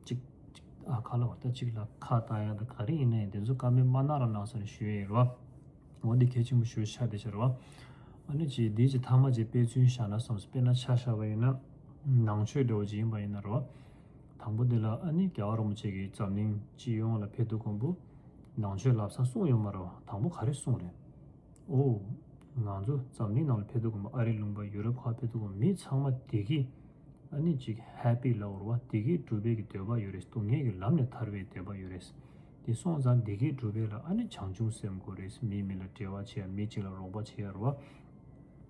ཅིག་ཅིག་ཨ་ག་ལ་བར་ད་ཅིག་ལ་ཁ་བཏང་ཡ་ད་ག་རེ་ཡིན་ན་ཡང་དེ་ཚོ་བཀའ་མོལ་མ་གནང་རོགས་གནང་ཟེར་ནས་ཞུ་ཡ་ཡིན་རོ། འོ་འདི་གལ་ཆེན་པོ་ཞེ་པོ་ཆགས་བསྡད་ཤག་རེད་བ། ཨ་ནི་ཅིག་འདི་ཅིག་ཐ་མ་ཅིག་དཔེ་མཚོན་བཞག་ན་བསམ་སོང་། དཔེར་ན་ཆ་བཞག་པ་ཡིན་ན་ནང་ཆོས་འདྲ་བོ་ཅིག་ཡིན་པ་ཡིན་ན་རེད་བ། དང་པོ་འདི་ལ་ཨ་ནི་རྒྱལ་བ་རིན་པོ་ཆེ་གིས་འཛམ་གླིང་སྤྱི་ཡོངས་ལ་ཕེབས་དུས་དཀོན་པོ་ནང་ཆོས་ལབ་ས་གསུངས་ཡོད་མ་རེད་བ། དང་པོ་ག་རེ་གསུངས་རེད། ཨོ། ང་ཚོ་འཛམ་གླིང་ནང་ལ་ཕེབས་དུས་དཀོན་པོ་ཨ་རི་ལུང་པ་ཡུ་རོབ་ཁག་ཕེབས་དུས་དཀོན་པོ་མི་ཚང་མ་བདེ་སྐྱིད། ཨ་ནི་ཅིག་ཧེ་པི་ལབ་རེད་བ། བདེ་སྐྱིད་སྒྲུབ་པའི་གི་འདོད་པ་ཡོད་རེད། སྡུག་བསྔལ་གྱི་ལམ་ནས་ཐར་བའི་འདོད་པ་ཡོད་རེད། དེ་སོང་ཙང་བདེ་སྐྱིད་སྒྲུབ་པའི་ལ་ཨ་ནི་བྱང་ཆུབ་སེམས་དགོས་རེད། མི་མི་ལ་འབྲེལ་བ་བྱེད་ཡ། མི་གཅིག་ལ་རོགས་པ་བྱེད་ཡ་རེད་བ།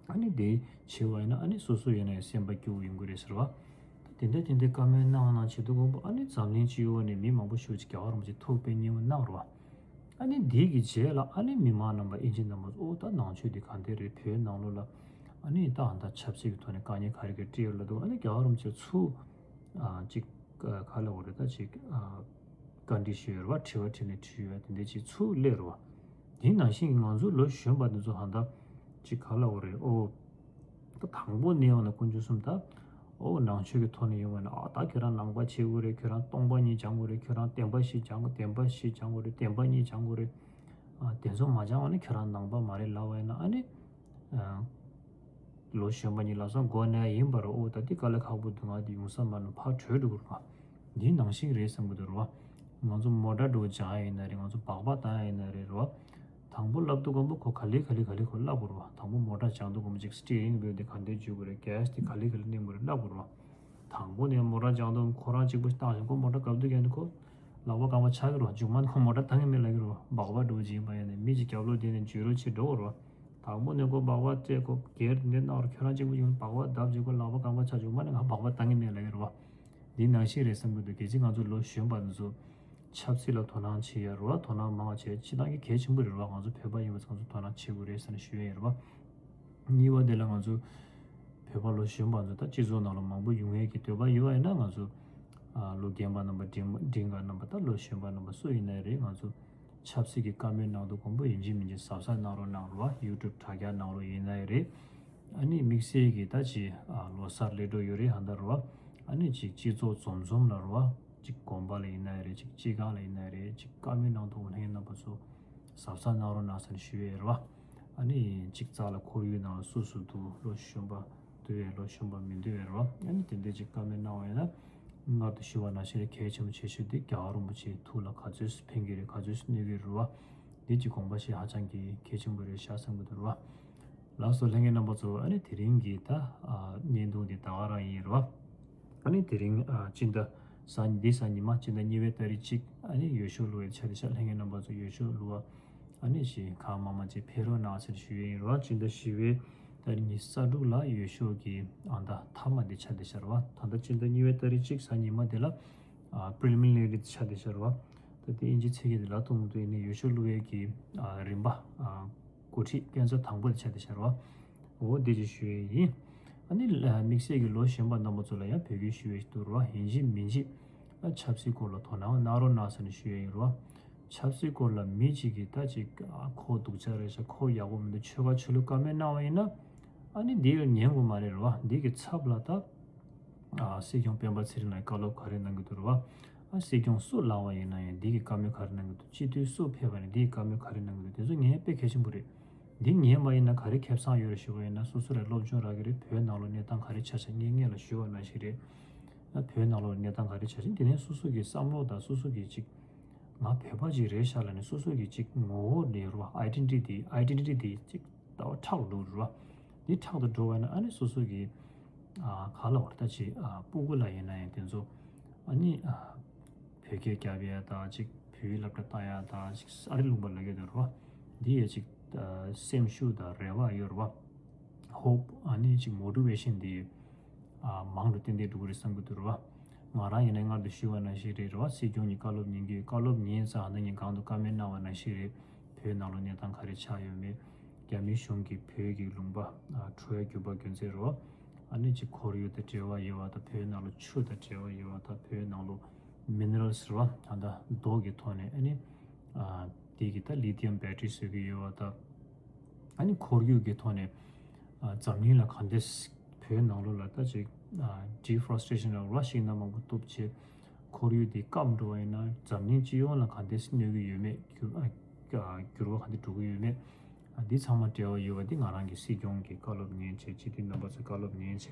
ཨ་ནི་དེ་བྱེད་པ་ཡིན་ན་ཨ་ནི་སོ་སོ་ཡིན་ན་ཡང་སེམས་པ་སྐྱིད་པོ་ཡོང་གི་རེད་ཟེར་བ། ད་དེ་འདྲ་དེ་འདྲའི་བཀའ་མོལ་གནང་གནང་བྱེད་དུས་དཀོན་པོ་ཨ་ནི་འཛམ་གླིང་སྤྱི་ཡོངས་ནས་མི་མང་པོ་ཞིག་ཅིག་རྒྱལ་བ་རིན་པོ་ཆེ་ཐུགས་དཔེ་མཉེས་པོ་གནང་རེད་བ། ཨ་ནི་འདི་གི་རྗེས་ལ་ཨ་ནི་མི་མང་རྣམ་པ་ཨིན་ཇི་རྣམ་པ་ཚོ་ཨོ་ད་ནང་ཆོས་འདི་ག་འདྲ་རེད། བོད་ནང་ལོགས་ལ་ཨ་ནི་ད་ཨ་ད་ཆབ་སྲིད་ཀྱི་ཐོག་ནས་དཀའ་ངལ་ག་རེ་ག་རེ་འཕྲད་ཡོད་ལབ་དུས་ཨ་ནི་རྒྱལ་བ་རིན་པོ་ཆེ་ཚུར་ཨ་ཅིག་ག་ལ་འོ་རེད་ད་ཅིག་ཨ་བཀའ་འདྲི་ཞུས་ཡོད་རེད་བ། དྲི་བ་དྲིས་ནས་དྲིས་ཡོད་དེ་འདྲ་ཅིག་ཚུར་སླེབས་རེད་བ། དེ་ནང་བཞིན་གྱི་ང་ཚོ་ལོ་གཞོན་པ་འདི་ཚོ་ཧ་ད་ཅིག་ག་ལ་འོ་རེད་ཨོ། ད་དང་པོ་ནས་ཡོང་ན་དཀོན་མཆོག་གསུམ་ད། ཨོ་ནང་ཆོས་ཀྱི་ཐོག་ནས་ཡོང་བ་ན་ཨ་ད་ཁྱོད་རང་ནང་པ་བྱེད་དགོས་རེད། ཁྱོད་རང་སྟོང་པ་ཉིད་སྦྱང་དགོས་རེད། ཁྱོད་རང་བདེན་པ་བཞི་སྦྱང་དགོས། བདེན་པ་བཞི་སྦྱང་དགོས་རེད། བདེན་པ་གཉིས་སྦྱང་དགོས་རེད། ཨ་དེ་ཚོ་མ་སྦྱང་བ་ནི་ཁྱོད་རང་ནང་པ་མ་རེད་ལབ་པ་ཡིན་ན་ཨ་ནི། ཨ་ལོ་གཞོན་པ་ཉིད་ལ་སང་མགོ་ན་ཡིན་པར་ཨོ་ད་འདི་དཀའ་ལས་ཁག་པོ་འདུག་ང་འདི་ཡོང་ས་མ་ནུ་ཕར་བྲོས་འགྲོ་དགོས་རེད་པ། འདི་ནང་བཞིན་རེད་བསམ་གི་འདུག་རེད་བ། ང་ཚོ་མོ་ཊ་འགྲོ་སྦྱང་ཡ་ཡིན་ན་རེད། ང་ཚོ་སྦག་སྦག་བཏང་ཡ་ཡིན་ན་རེད་རེད་བ། དང་པོ་ལབ་དུས་སྒང་པོ་ཁོ་ག་ལེ་ག་ལེ་ག་ལེ་ཁོ་ལབ་དགོས་རེད་བ། དང་པོ་མོ་ཊ་སྦྱང་དུས་སྒང་པོ་ཅིག་སི་ཊི་ཡ་རིང་བེལ་དེ་ག་འདྲས་འཇུག་དགོས་རེད། གེ་སི་དེ་ག་ལེ་ག་ལེ་གནོན་དགོས་རེད་ལབ་དགོས་རེད་བ། དང་པོ་ནས་མོ་ཊ་སྦྱང་དུས་ཁོ་རང་གཅིག་པུ་བཏང་ཞིང་ཁོ་མོ་ཊ་གབ་དུས་ཀྱང་ཁོ་ལག་པ་རྐང་པ་ཆག་གི་རེད་བ། མཇུག་མ་ནས་ཁོ་མོ་ཊ་བཏང་གི་མེད་ལབ་ཀྱི་རེད་བ། སྦག་སྦག་འགྲོ་བྱེད་ཡིན་པ་ཡིན་ནས་མི་གཅིག་རྒྱབ་ལོགས་དེ་ནས་འཇུས་རོགས་བྱེད་འགྲོ་དགོས་རེད་བ། དང་པོ་ནས་ཁོ་སྦག་སྦག་སྤྲད་ཁོ་སྒེར་འདི་གནང་རོགས། ཁྱོད་རང་གཅིག་པུ་ཡིན་སྦག་སྦག་བརྡབ་བྱེད་ཁོ་ལག་པ་རྐང་པ་ཆག་མཇུག་མ་ནས་ང་སྦག་སྦག་བཏང་གི་མེད་ལབ་ཀྱི་རེད་བ། འདི་ནང་བཞིན་རེད་བསམ་གྱི་འདུག་གལ་སྲིད་ང་ཚོ་ལོ་གཞོན་པ་འདི་ཚོ་ཆབ་སྲིད་ལ་དོ་སྣང་བྱེད་ཡ་རེད་བ། དོ་སྣང་མང་བ་བྱེད་སྤྱི་བཏང་གི་གལ་ཆེན་པོ་རེད་བ། ང་ཚོ་བོད་པ་ཡིན་པ་ཚོ་ང་ཚོ་དོ་སྣང་བྱེད་དགོས་རེད་ཟེར་ནས་ཞུ་ཡ་ཡིན་རེད་བ། གཉིས་པ་དེ་ལ་ང་ཚོ་བོད་པ་ལོ་གཞོན་པ་ཚོ་ད་སྤྱི་ཚོགས་ནང་ལ་མང་པོ་ཡོང་ཡས་ཀྱི་འདོད་པ་ཡོད་པ་ཡིན་ན་ང་ཚོ་ཨ་ལོ་རྒན་པ་རྣམ་པ་འབྲིང་འབྲིང་ག་རྣམ་པ་ད་ལོ་གཞོན་པ་རྣམ་པ་སུ་ཡིན་ནའི་རེད། ང་ཚོ་ཆབ་སྲིད་ཀྱི་བཀའ་མོལ་གནང་དུས་དགོངས་པ་ཡིན་གཅིག་མིན་གཅིག་གཟབ་གཟབ་གནང་རོགས་གནང་རོགས། ཡུ་ཊུབ་དྲ་རྒྱ་ནང་ལོགས་ཡིན་ནའི་རེད། ཨ་ནི་དམིགས་བསལ་གྱི་ད་ཅི་ཨ་ལོ་གསར་སླེབས་འགྲོ་ཡོད་རེད་ཧ་ད་རོ། ཨ་ནི་ཅིག་སྤྱི་ཚོགས་འཛོམས་འཛོམས་ལ་རོ། ཅིག་དགོན་པ་ལ་ཡིན་ན་རེད། ཅིག་སྤྱི་ཁང་ལ་ཡིན་ན་རེད། ཅིག་བཀའ་མོལ་གནང་ཐོག་ལྷན་རྒྱས་རྣམ་པ་ཚོ་གཟབ་གཟབ་གནང་རོགས་གནང་ཟེར་ནས་ཞུ་ཡས་རེད་བ། ཨ་ནི་ཅིག་རྩ་ལ་ཁོར་ཡུག་ནང་ལ་སུ་སུ་འདུག་ལོ་གཞོན་པ་འདུག་བས་ལོ་གཞོན་པ་མི་འདུག་བས་རེད་བ། ཨ་ནི་དེ་འདྲས་ཅིག་བཀའ་མོལ་གནང་བ་ཡིན་ན་སྔར་དུ་ཞུ་བ་ནང་བཞིན་རེད། གལ་ཆེན་པོ་ཆེ་ཤོས་དེ་རྒྱལ་བ་རིན་པོ་ཆེའི་ཐུགས་ལ་ག་ཚོད་ཕན་གྱི་རེད། ག་ཚོད་གནོད་ཀྱི་རེད་བ། འདི་གཅིག་དགོངས་པ་བཞེས་ཧ་ཅང་གི་གལ་ཆེན་པོ་རེད་ཤག་བསམ་གྱི་འདུག་རེད་བ། ལགས་སོ་ལྷན་རྒྱས་རྣམ་པ་ཚོ། ཨ་ནི་དེ་རིང་གི་ད་ཨ་བརྙན་ཐུང་འདི་ད་ག་རང་ཡིན་རེད་བ། ཨ་ནི་དེ་རིང་ཨ་སྤྱི་ཟླ་གཟའ་འདི་གཟའ་ཉི་མ་སྤྱི་ཟླ་གཉིས་པའི་ཏ་རིག་གཅིག་ཨ་ནི་འོས་ཤོག་བླུག་ཡས་ཆ་དེ་ཤག་ལྷན་རྒྱས་རྣམ་པ་ཚོ་འོས་ཤོག་བླུག་པ་ཨ་ནི་ཞིག་གང་མང་མང་ཅིག་ཕེབས་རོགས་གནང་ཟེར་ཞུ་ཡས་ཡིན་རེད་བ། སྤྱི་ཟླ་བཞི་པའི་ཏ་རིག་ཉི་ཤུ་རྩ་དྲུག་ལ་འོས་ཤོག་གི་ཨང་རྟགས་མཐའ་མ་འདི་ཆ་དེ་ཤག་རེད་བ། ད་ལྟ་སྤྱི་ཟླ་གཉིས་པའི་ཏ་རིག་གཅིག་གཟའ་ཉི་མ་དེ་ལ་ཨ་པི་རི་ལི་མི་ནེ་རི་འདི་ཆ་དེ་ཤག་རེད་བ། ད་དེ་དབྱིན་ཇི་ཚིག་གི་དེ་ལ་གཏོང་དུས་ནི་ཡུལ་ཤུལ་བླུག་ཡས་ཀྱི་ཨ་རིམ་པ། ཨ་འགོ་ཁྲིད་སྐས་འཛེག་དང་པོ་དེ་ཆགས་བསྡད་ཤག་རེད་བ། འོ་དེ་ཅིག་ཞུ་ཡས་ཡིན། ཨ་ནི་དམིགས་བསལ་གྱི་ལོ་གཞོན་པ་རྣམ་པ་ཚོ་ལ་ཡང་བོད་སྐད་ཞུ་ཡས་ཤིག་འདུག་རེད་བ། ཡིན་གཅིག་མིན་གཅིག་ཨ་ཆབ་སྲིད་སྐོར་ལ་དོ་སྣང་གནང་རོགས་གནང་ཟེར་ནས་ཞུ་ཡས་ཡིན་རེད་བ། ཆབ་སྲིད་སྐོར་ལ་མི་གཅིག་གིས་ད་ཅིག་ཨ་ཁོ་སྡུག་ཅག་རེད་ཤག་ཁོ་ཡག་པོ་མི་འདུག་ཆོལ་ཁ་ཆོས་ལུགས་བཀའ་མོལ་གནང་བ་ཡིན་ན། ཨ་ནི་འདི་ལ་ཉན་དགོས་མ་རེད་རེད་བ། འདི་གི་ཚབ་ལ་ད། ཨ་སྲིད་སྐྱོང་སྤེན་པ་ཚེ་རིང་ལགས་བཀའ་སློབ་ག་རེ་གནང་གི་འདུག་རེད་བ། ཨ་སྲིད་སྐྱོང་སུ་ལངས་པ་ཡིན་ན་ཡང་འདི་གི་བཀའ་མོལ་ག་རེ་གནང་གི་འདུག་སྤྱི་འཐུས་སུ་ཕེབས་པ་ཡིན་ན་འདི་གི་བཀའ་མོལ་ག་རེ་གནང་གི་འདུག་དེ་ཚོ་ངས་དཔེ་གལ་ཆེན་པོ་རེད། འདི་ཉན་པ་ཡིན་ན་ག་རེ་ཁེ་བཟང་ཡོད་རེད་ཞུ་བ་ཡིན་ན། སོ་སོ་ར་སློབ་སྦྱོང་རག་གི་རེད། བོད་ནང་ལོགས་གནས་སྟངས་ག་རེ་ཆགས་ཆགས་ངས་སྔོན་ལ་ཞུས་པ་ནང་བཞིན་རེད། ཨ་བོད་ནང་ལོགས་གནས་སྟངས་ག་རེ་ཆགས་ཆགས་དེ་ནས་སོ་སོ་གི་བསམ་བློ་དང་སོ་སོ་གི་ཅིག་ང་བོད་པ་ཅིག་རེད་ཤག་ལབ་ནས་སོ་སོ་གི་ཅིག་ངོ་བོ་ལས་རུ་བ། ཨའི་ཌེན་ཊི་ཊི་དེ། ཨའི་ཌེན་ཊི་ཊི་དེ་ཅིག་ལྟ་བ་ཁྲག་ཏུ་འགྲོ་རུ་བ། འདི་ཁྲག་ཏུ་འགྲོ་བ་ན་ཨ་ནི་སོ་སོ་གི་ཨ་ག་ལ་བར་ད་ཅིག་ཨ་སྤུ་གུ་ལ་ཡིན་ན་ཡང་དེ་ཚོ་ཨ་ནི་ཨ་བོད་སྐད་རྒྱབ་ཡ་དང་ཅིག་བོད་ཡིག་སློབ་གྲྭ་བཏང་ཡ་དང་ཅིག་ཨ་རི་ལུང་པ་ལ་གི་དེ་རུ་བ། འདི་ཡ་ཅིག་ཨ་སེམས་ཤུགས་དང་རེ་བ་ཡོད་རུ་བ། ཧོབ་ཨ་ནི་ཅིག་མོ་ཊི་ཝེ་ཤན་དེ་ཨ་མང་དུ་ཏན་ཏན་འགྲོ་གི་རེད་བསམ་གི་འདུག་རེད་བ། ང་རང་ཡིན་ན་སྔར་དུ་ཞུས་པ་ནང་བཞིན་རེད་རེད་བ། སྲིད་སྐྱོང་གི་བཀའ་སློབ་ཉན་གི་ཡོད། བཀའ་སློབ་ཉན་ཙང་ཧ་ད་ངས་གང་དུ་བཀའ་མོལ་གནང་བ་ནང་བཞིན་རེད། བོད་ནང་ལོགས་གནས་སྟངས་ག་རེ་ཆགས་ཡོད་མེད། རྒྱ་མི་གཞུང་གིས་བོད་ཀྱི་ལུང་པ་ཨ་འཕྲོག་ཡ་རྒྱུ་པ་རྒྱུ་མཚན་རེད་བ། ཨ་ནི་ཅིག་ཁོར་ཡུག་དང་འབྲེལ་བ་ཡོད་བ་དང་། བོད་ནང་ལོགས་ཆུ་དང་འབྲེལ་བ་ཡོད་བ་དང་། བོད་ནང་ལོགས་མི་ནི་རལ་སི་རེད་བ། ད་ལྟ་རྡོ་གི་ཐོག་ནས་ཨ་ནི་ཨ་དེ་གི་ད་ལི་ཐི་ཡམ་བེ་ཊི་རི་བཟོ་གི་ཡོད་བ་དང་། ཨ་ནི་ཁོར་ཡུག་གི་ཐོག་ནས་ཨ་འཛམ་གླིང་ལ་གང་འདྲས། བོད་ནང་ལོགས་ལ་ད་ཅིག་ཨ་ཌི་ཕོ་རེ་སི་ཊེ་ཤན་ལ་རེད་བ། ཤིང་སྣ་མང་པོ་གཏུབ་བྱས་ཁོར་ཡུག་དེ་སྐམ་འགྲོ་བ་ཡིན་ན་འཛམ་གླིང་སྤྱི་ཡོངས་ལ་གང་འདྲས་གནོད་གི་ཡོད་མེད། འགྱུར་ཨ་འགྱུར་བ་གང་འདྲས་འགྲོ་གི་ཡོད་མེད། ཨ་འདི་ཚང་མ་འབྲེལ་བ་ཡོད་པ་འདི་ང་རང་གི་སྲིད་སྐྱོང་གི་བཀའ་སློབ་ཉན་བྱས། སྤྱི་འཐུས་རྣམ་པ་ཚོའི་བཀའ་སློབ་ཉན་བྱས།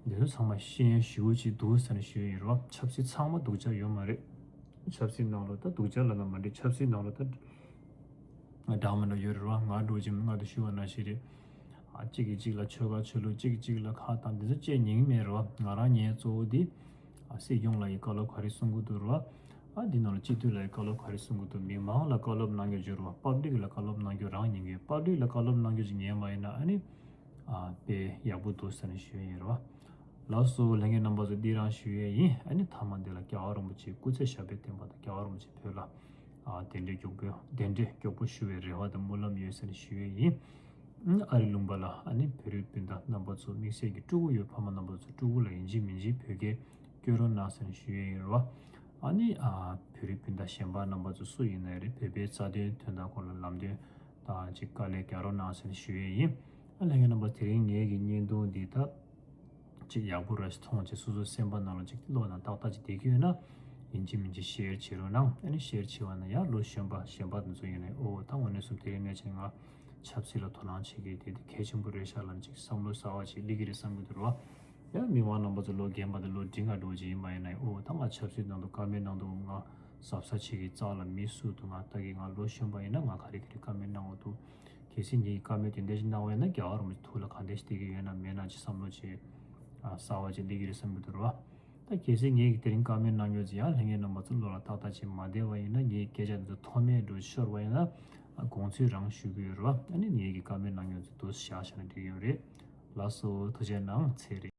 འདི་ཚོ་ཚང་མ་ཤེས་ཡོན་ཞེ་པོ་ཅིག་འདུག་ཟེར་ནས་ཞུས་ཡོད་རེད་བ། ཆབ་སྲིད་ཚང་མ་སྡུག་ཅག་ཡོད་མ་རེད། ཆབ་སྲིད་ནང་ལོགས་ད་སྡུག་ཅག་ལབ་ན་མ་འགྲིག་ཆབ་སྲིད་ནང་ལོགས་ད་འདྲ་མི་འདྲ་ཡོད་རེད་བ། ང་འགྲོ་ཅིག་ང་དུ་ཞུ་བ་ནང་བཞིན་རེད། ཨ་གཅིག་གིས་གཅིག་ལ་ཆོལ་ཁ་ཆོས་ལུགས། གཅིག་གིས་གཅིག་ལ་ཁ་བཏང་། འདི་ཚོ་བཅད་ཉན་མེད་རེད་བ། ང་རང་ཉན་གཙོ་བོ་འདི་ཨ་སྲིད་སྐྱོང་ལ་ཡི་བཀའ་སློབ་ག་རེ་གསུང་གི་འདུག་རེད་བ། ཨ་འདི་ནང་ལ་སྤྱི་འཐུས་ལ་ཡི་བཀའ་སློབ་ག་རེ་གསུང་གི་འདུག་མི་མང་ལ་བཀའ་སློབ་གནང་རྒྱུ་འཇོར་བ། པབ་ལིག་ལ་བཀའ་སློབ་གནང་རྒྱུ་རང་ཉན་གི་ཡོད། པབ་ལིག་ལ་བཀའ་སློབ་གནང་རྒྱུ་ཅིག་ཉན་པ་ཡིན་ན་ཨ་ནི་ཨ་དཔེ་ཡག་པོ་འདུག་ཟེར་ནས་ཞུ་ཡ་ཡིན་རེད་བ། ལགས་སོ། ལྷན་རྒྱས་རྣམ་པ་ཚོ་འདི་རང་ཞུ་ཡས་ཡིན། ཨ་ནི་མཐའ་མ་འདི་ལ་རྒྱལ་བ་རིན་པོ་ཆེ་སྐུ་ཚེ་ཞབས་པད་བརྟན་པ་དང་། རྒྱལ་བ་རིན་པོ་ཆེ་བོད་ལ་ཨ་གདན་འདྲེན་མགྱོགས་པོ་གདན་འདྲེན་མགྱོགས་པོ་ཞུ་བའི་རེ་བ་དང་སྨོན་ལམ་ཡོད་ཟེར་ནས་ཞུ་ཡས་ཡིན། ཨ་རི་ལུང་པ་ལ་ཨ་ནི་བོད་རིགས་སྤུན་ཟླ་རྣམ་པ་ཚོ། དམིགས་བསལ་གྱི་སྤྲུལ་སྐུ་ཡོད་ཕ་མ་རྣམ་པ་ཚོ། སྤྲུལ་སྐུ་ལ་ཡིན་གཅིག་མིན་གཅིག་བོད་སྐད་སྐྱོན་རོགས་གནང་ཟེར་ནས་ཞུ་ཡས་ཡིན་རེད་བ། ཨ་ནི་ཨ་བོད་རིགས་སྤུན་ཟླ་གཞན་པ་རྣམ་པ་ཚོ་སུ་ཡིན་ན་རེད། བོད་པའི་རྩ་དོན་དོན་དག་སྐོར་ལ་ལམ་སྟོན་དང་ཅིག་དཀའ་ལས་རྒྱག་རོགས་གནང་ཟེར་ནས་ཞུ་ཡས་ཡིན། ཨ་ལྷན་རྒྱས་རྣམ་པ་དེ་རིང་ངེད་ཀྱི་བརྙན་ཐུང་འདི་ད་ཅིག་ཡག་པོ་ར་ཞིག་མཐོང་བྱས་སོ་སོའི་སེམས་པ་ནང་ལ་ཅིག་བློ་ནང་ཏག་ཏག་ཅིག་བསྡད་ཀྱི་ཡོད་ན་ཡིན་གཅིག་མིན་གཅིག་ཤེར་བྱེད་རོགས་གནང་། ཨ་ནི་ཤེར་བྱེད་པ་ན་ཡང་ལོ་གཞོན་པ་གཞན་པ་དེ་ཚོ་ཡིན་ནའི་ཨོ་ད་དངོས་གནས་སུ་དེ་རིང་ནས་བྱས་ང་ཆབ་སྲིད་ལ་དོ་སྣང་བྱེད་ཀྱི་དེ་དེ་གལ་ཆེན་པོ་རེད་ཤག་ལབ་ནས་ཅིག་བསམ་བློ་གསར་བ་ཅིག་སླེབས་ཀྱི་རེད་བསམ་གྱི་འདུག་ར་བ། ཡང་མི་མང་རྣམ་པ་ཚོ་ལོ་རྒན་པ་དང་ལོ་འབྲིང་ག་འགྲོ་ཅིག་ཡིན་པ་ཡིན་ན་ཨོ་ད་ང་ཆབ་སྲིད་ནང་དུ་བཀའ་མོལ་གནང་འདུག་ང་གཟབ་གཟབ་བྱེད་ཀྱི་རྩ་ལ་མི་སུ་འདུག་ང་ད་གི་ང་ལོ་གཞོན་པ་ཡིན་ན་ང་ག་རེ་ག་རེ་བཀའ་མོལ་གནང་འོ་འདུག་གལ་སྲིད་ངེད་ཀྱིས་བཀའ་མོལ་དེ་འདྲ་ཞིག་གནང་བ་ཡིན་ན་རྒྱལ་བ་རིན་པོ་ཆེ་ཐུགས་ལ་ག་འདྲ་ཞིག་བསྡད་ཀྱི་ཡོད་ན་མེད་ན་ཅིག་བསམ་བློ་ཅིག་ཨ་གསར་བ་ཅིག་སླེབས་ཀྱི་རེད་བསམ་གྱི་འདུག་ར་བ། ད་གལ་སྲིད་ངེད་ཀྱིས་དེ་རིང་བཀའ་མོལ་གནང་ཡོད་ཅིག་ཡང་ལྷན་རྒྱས་རྣམ་པ་ཚོ་བློ་ལ་ཏག་ཏག་ཅིག་མ་བསྡད་པ་ཡིན་ན་ངའི་སྐད་ཆ་འདི་ཚོ་མཐོ་དམན་འགྲོ་ཤོར་བ་ཡིན་ན་ཨ་དགོངས་ཚུལ་རང་ཞུ་གི་ཡོད་རེད་བ། ཨ་ནི་ངེད་ཀྱིས་བཀའ་མོལ་གནང་ཡོད་ཅིག་འདུག་བཞག་བཞག་ན་འགྲིག་གི་ཡོད་རེད། ལགས་སོ། ཐུགས་རྗེ་གནང་། ཚེ་རིང་།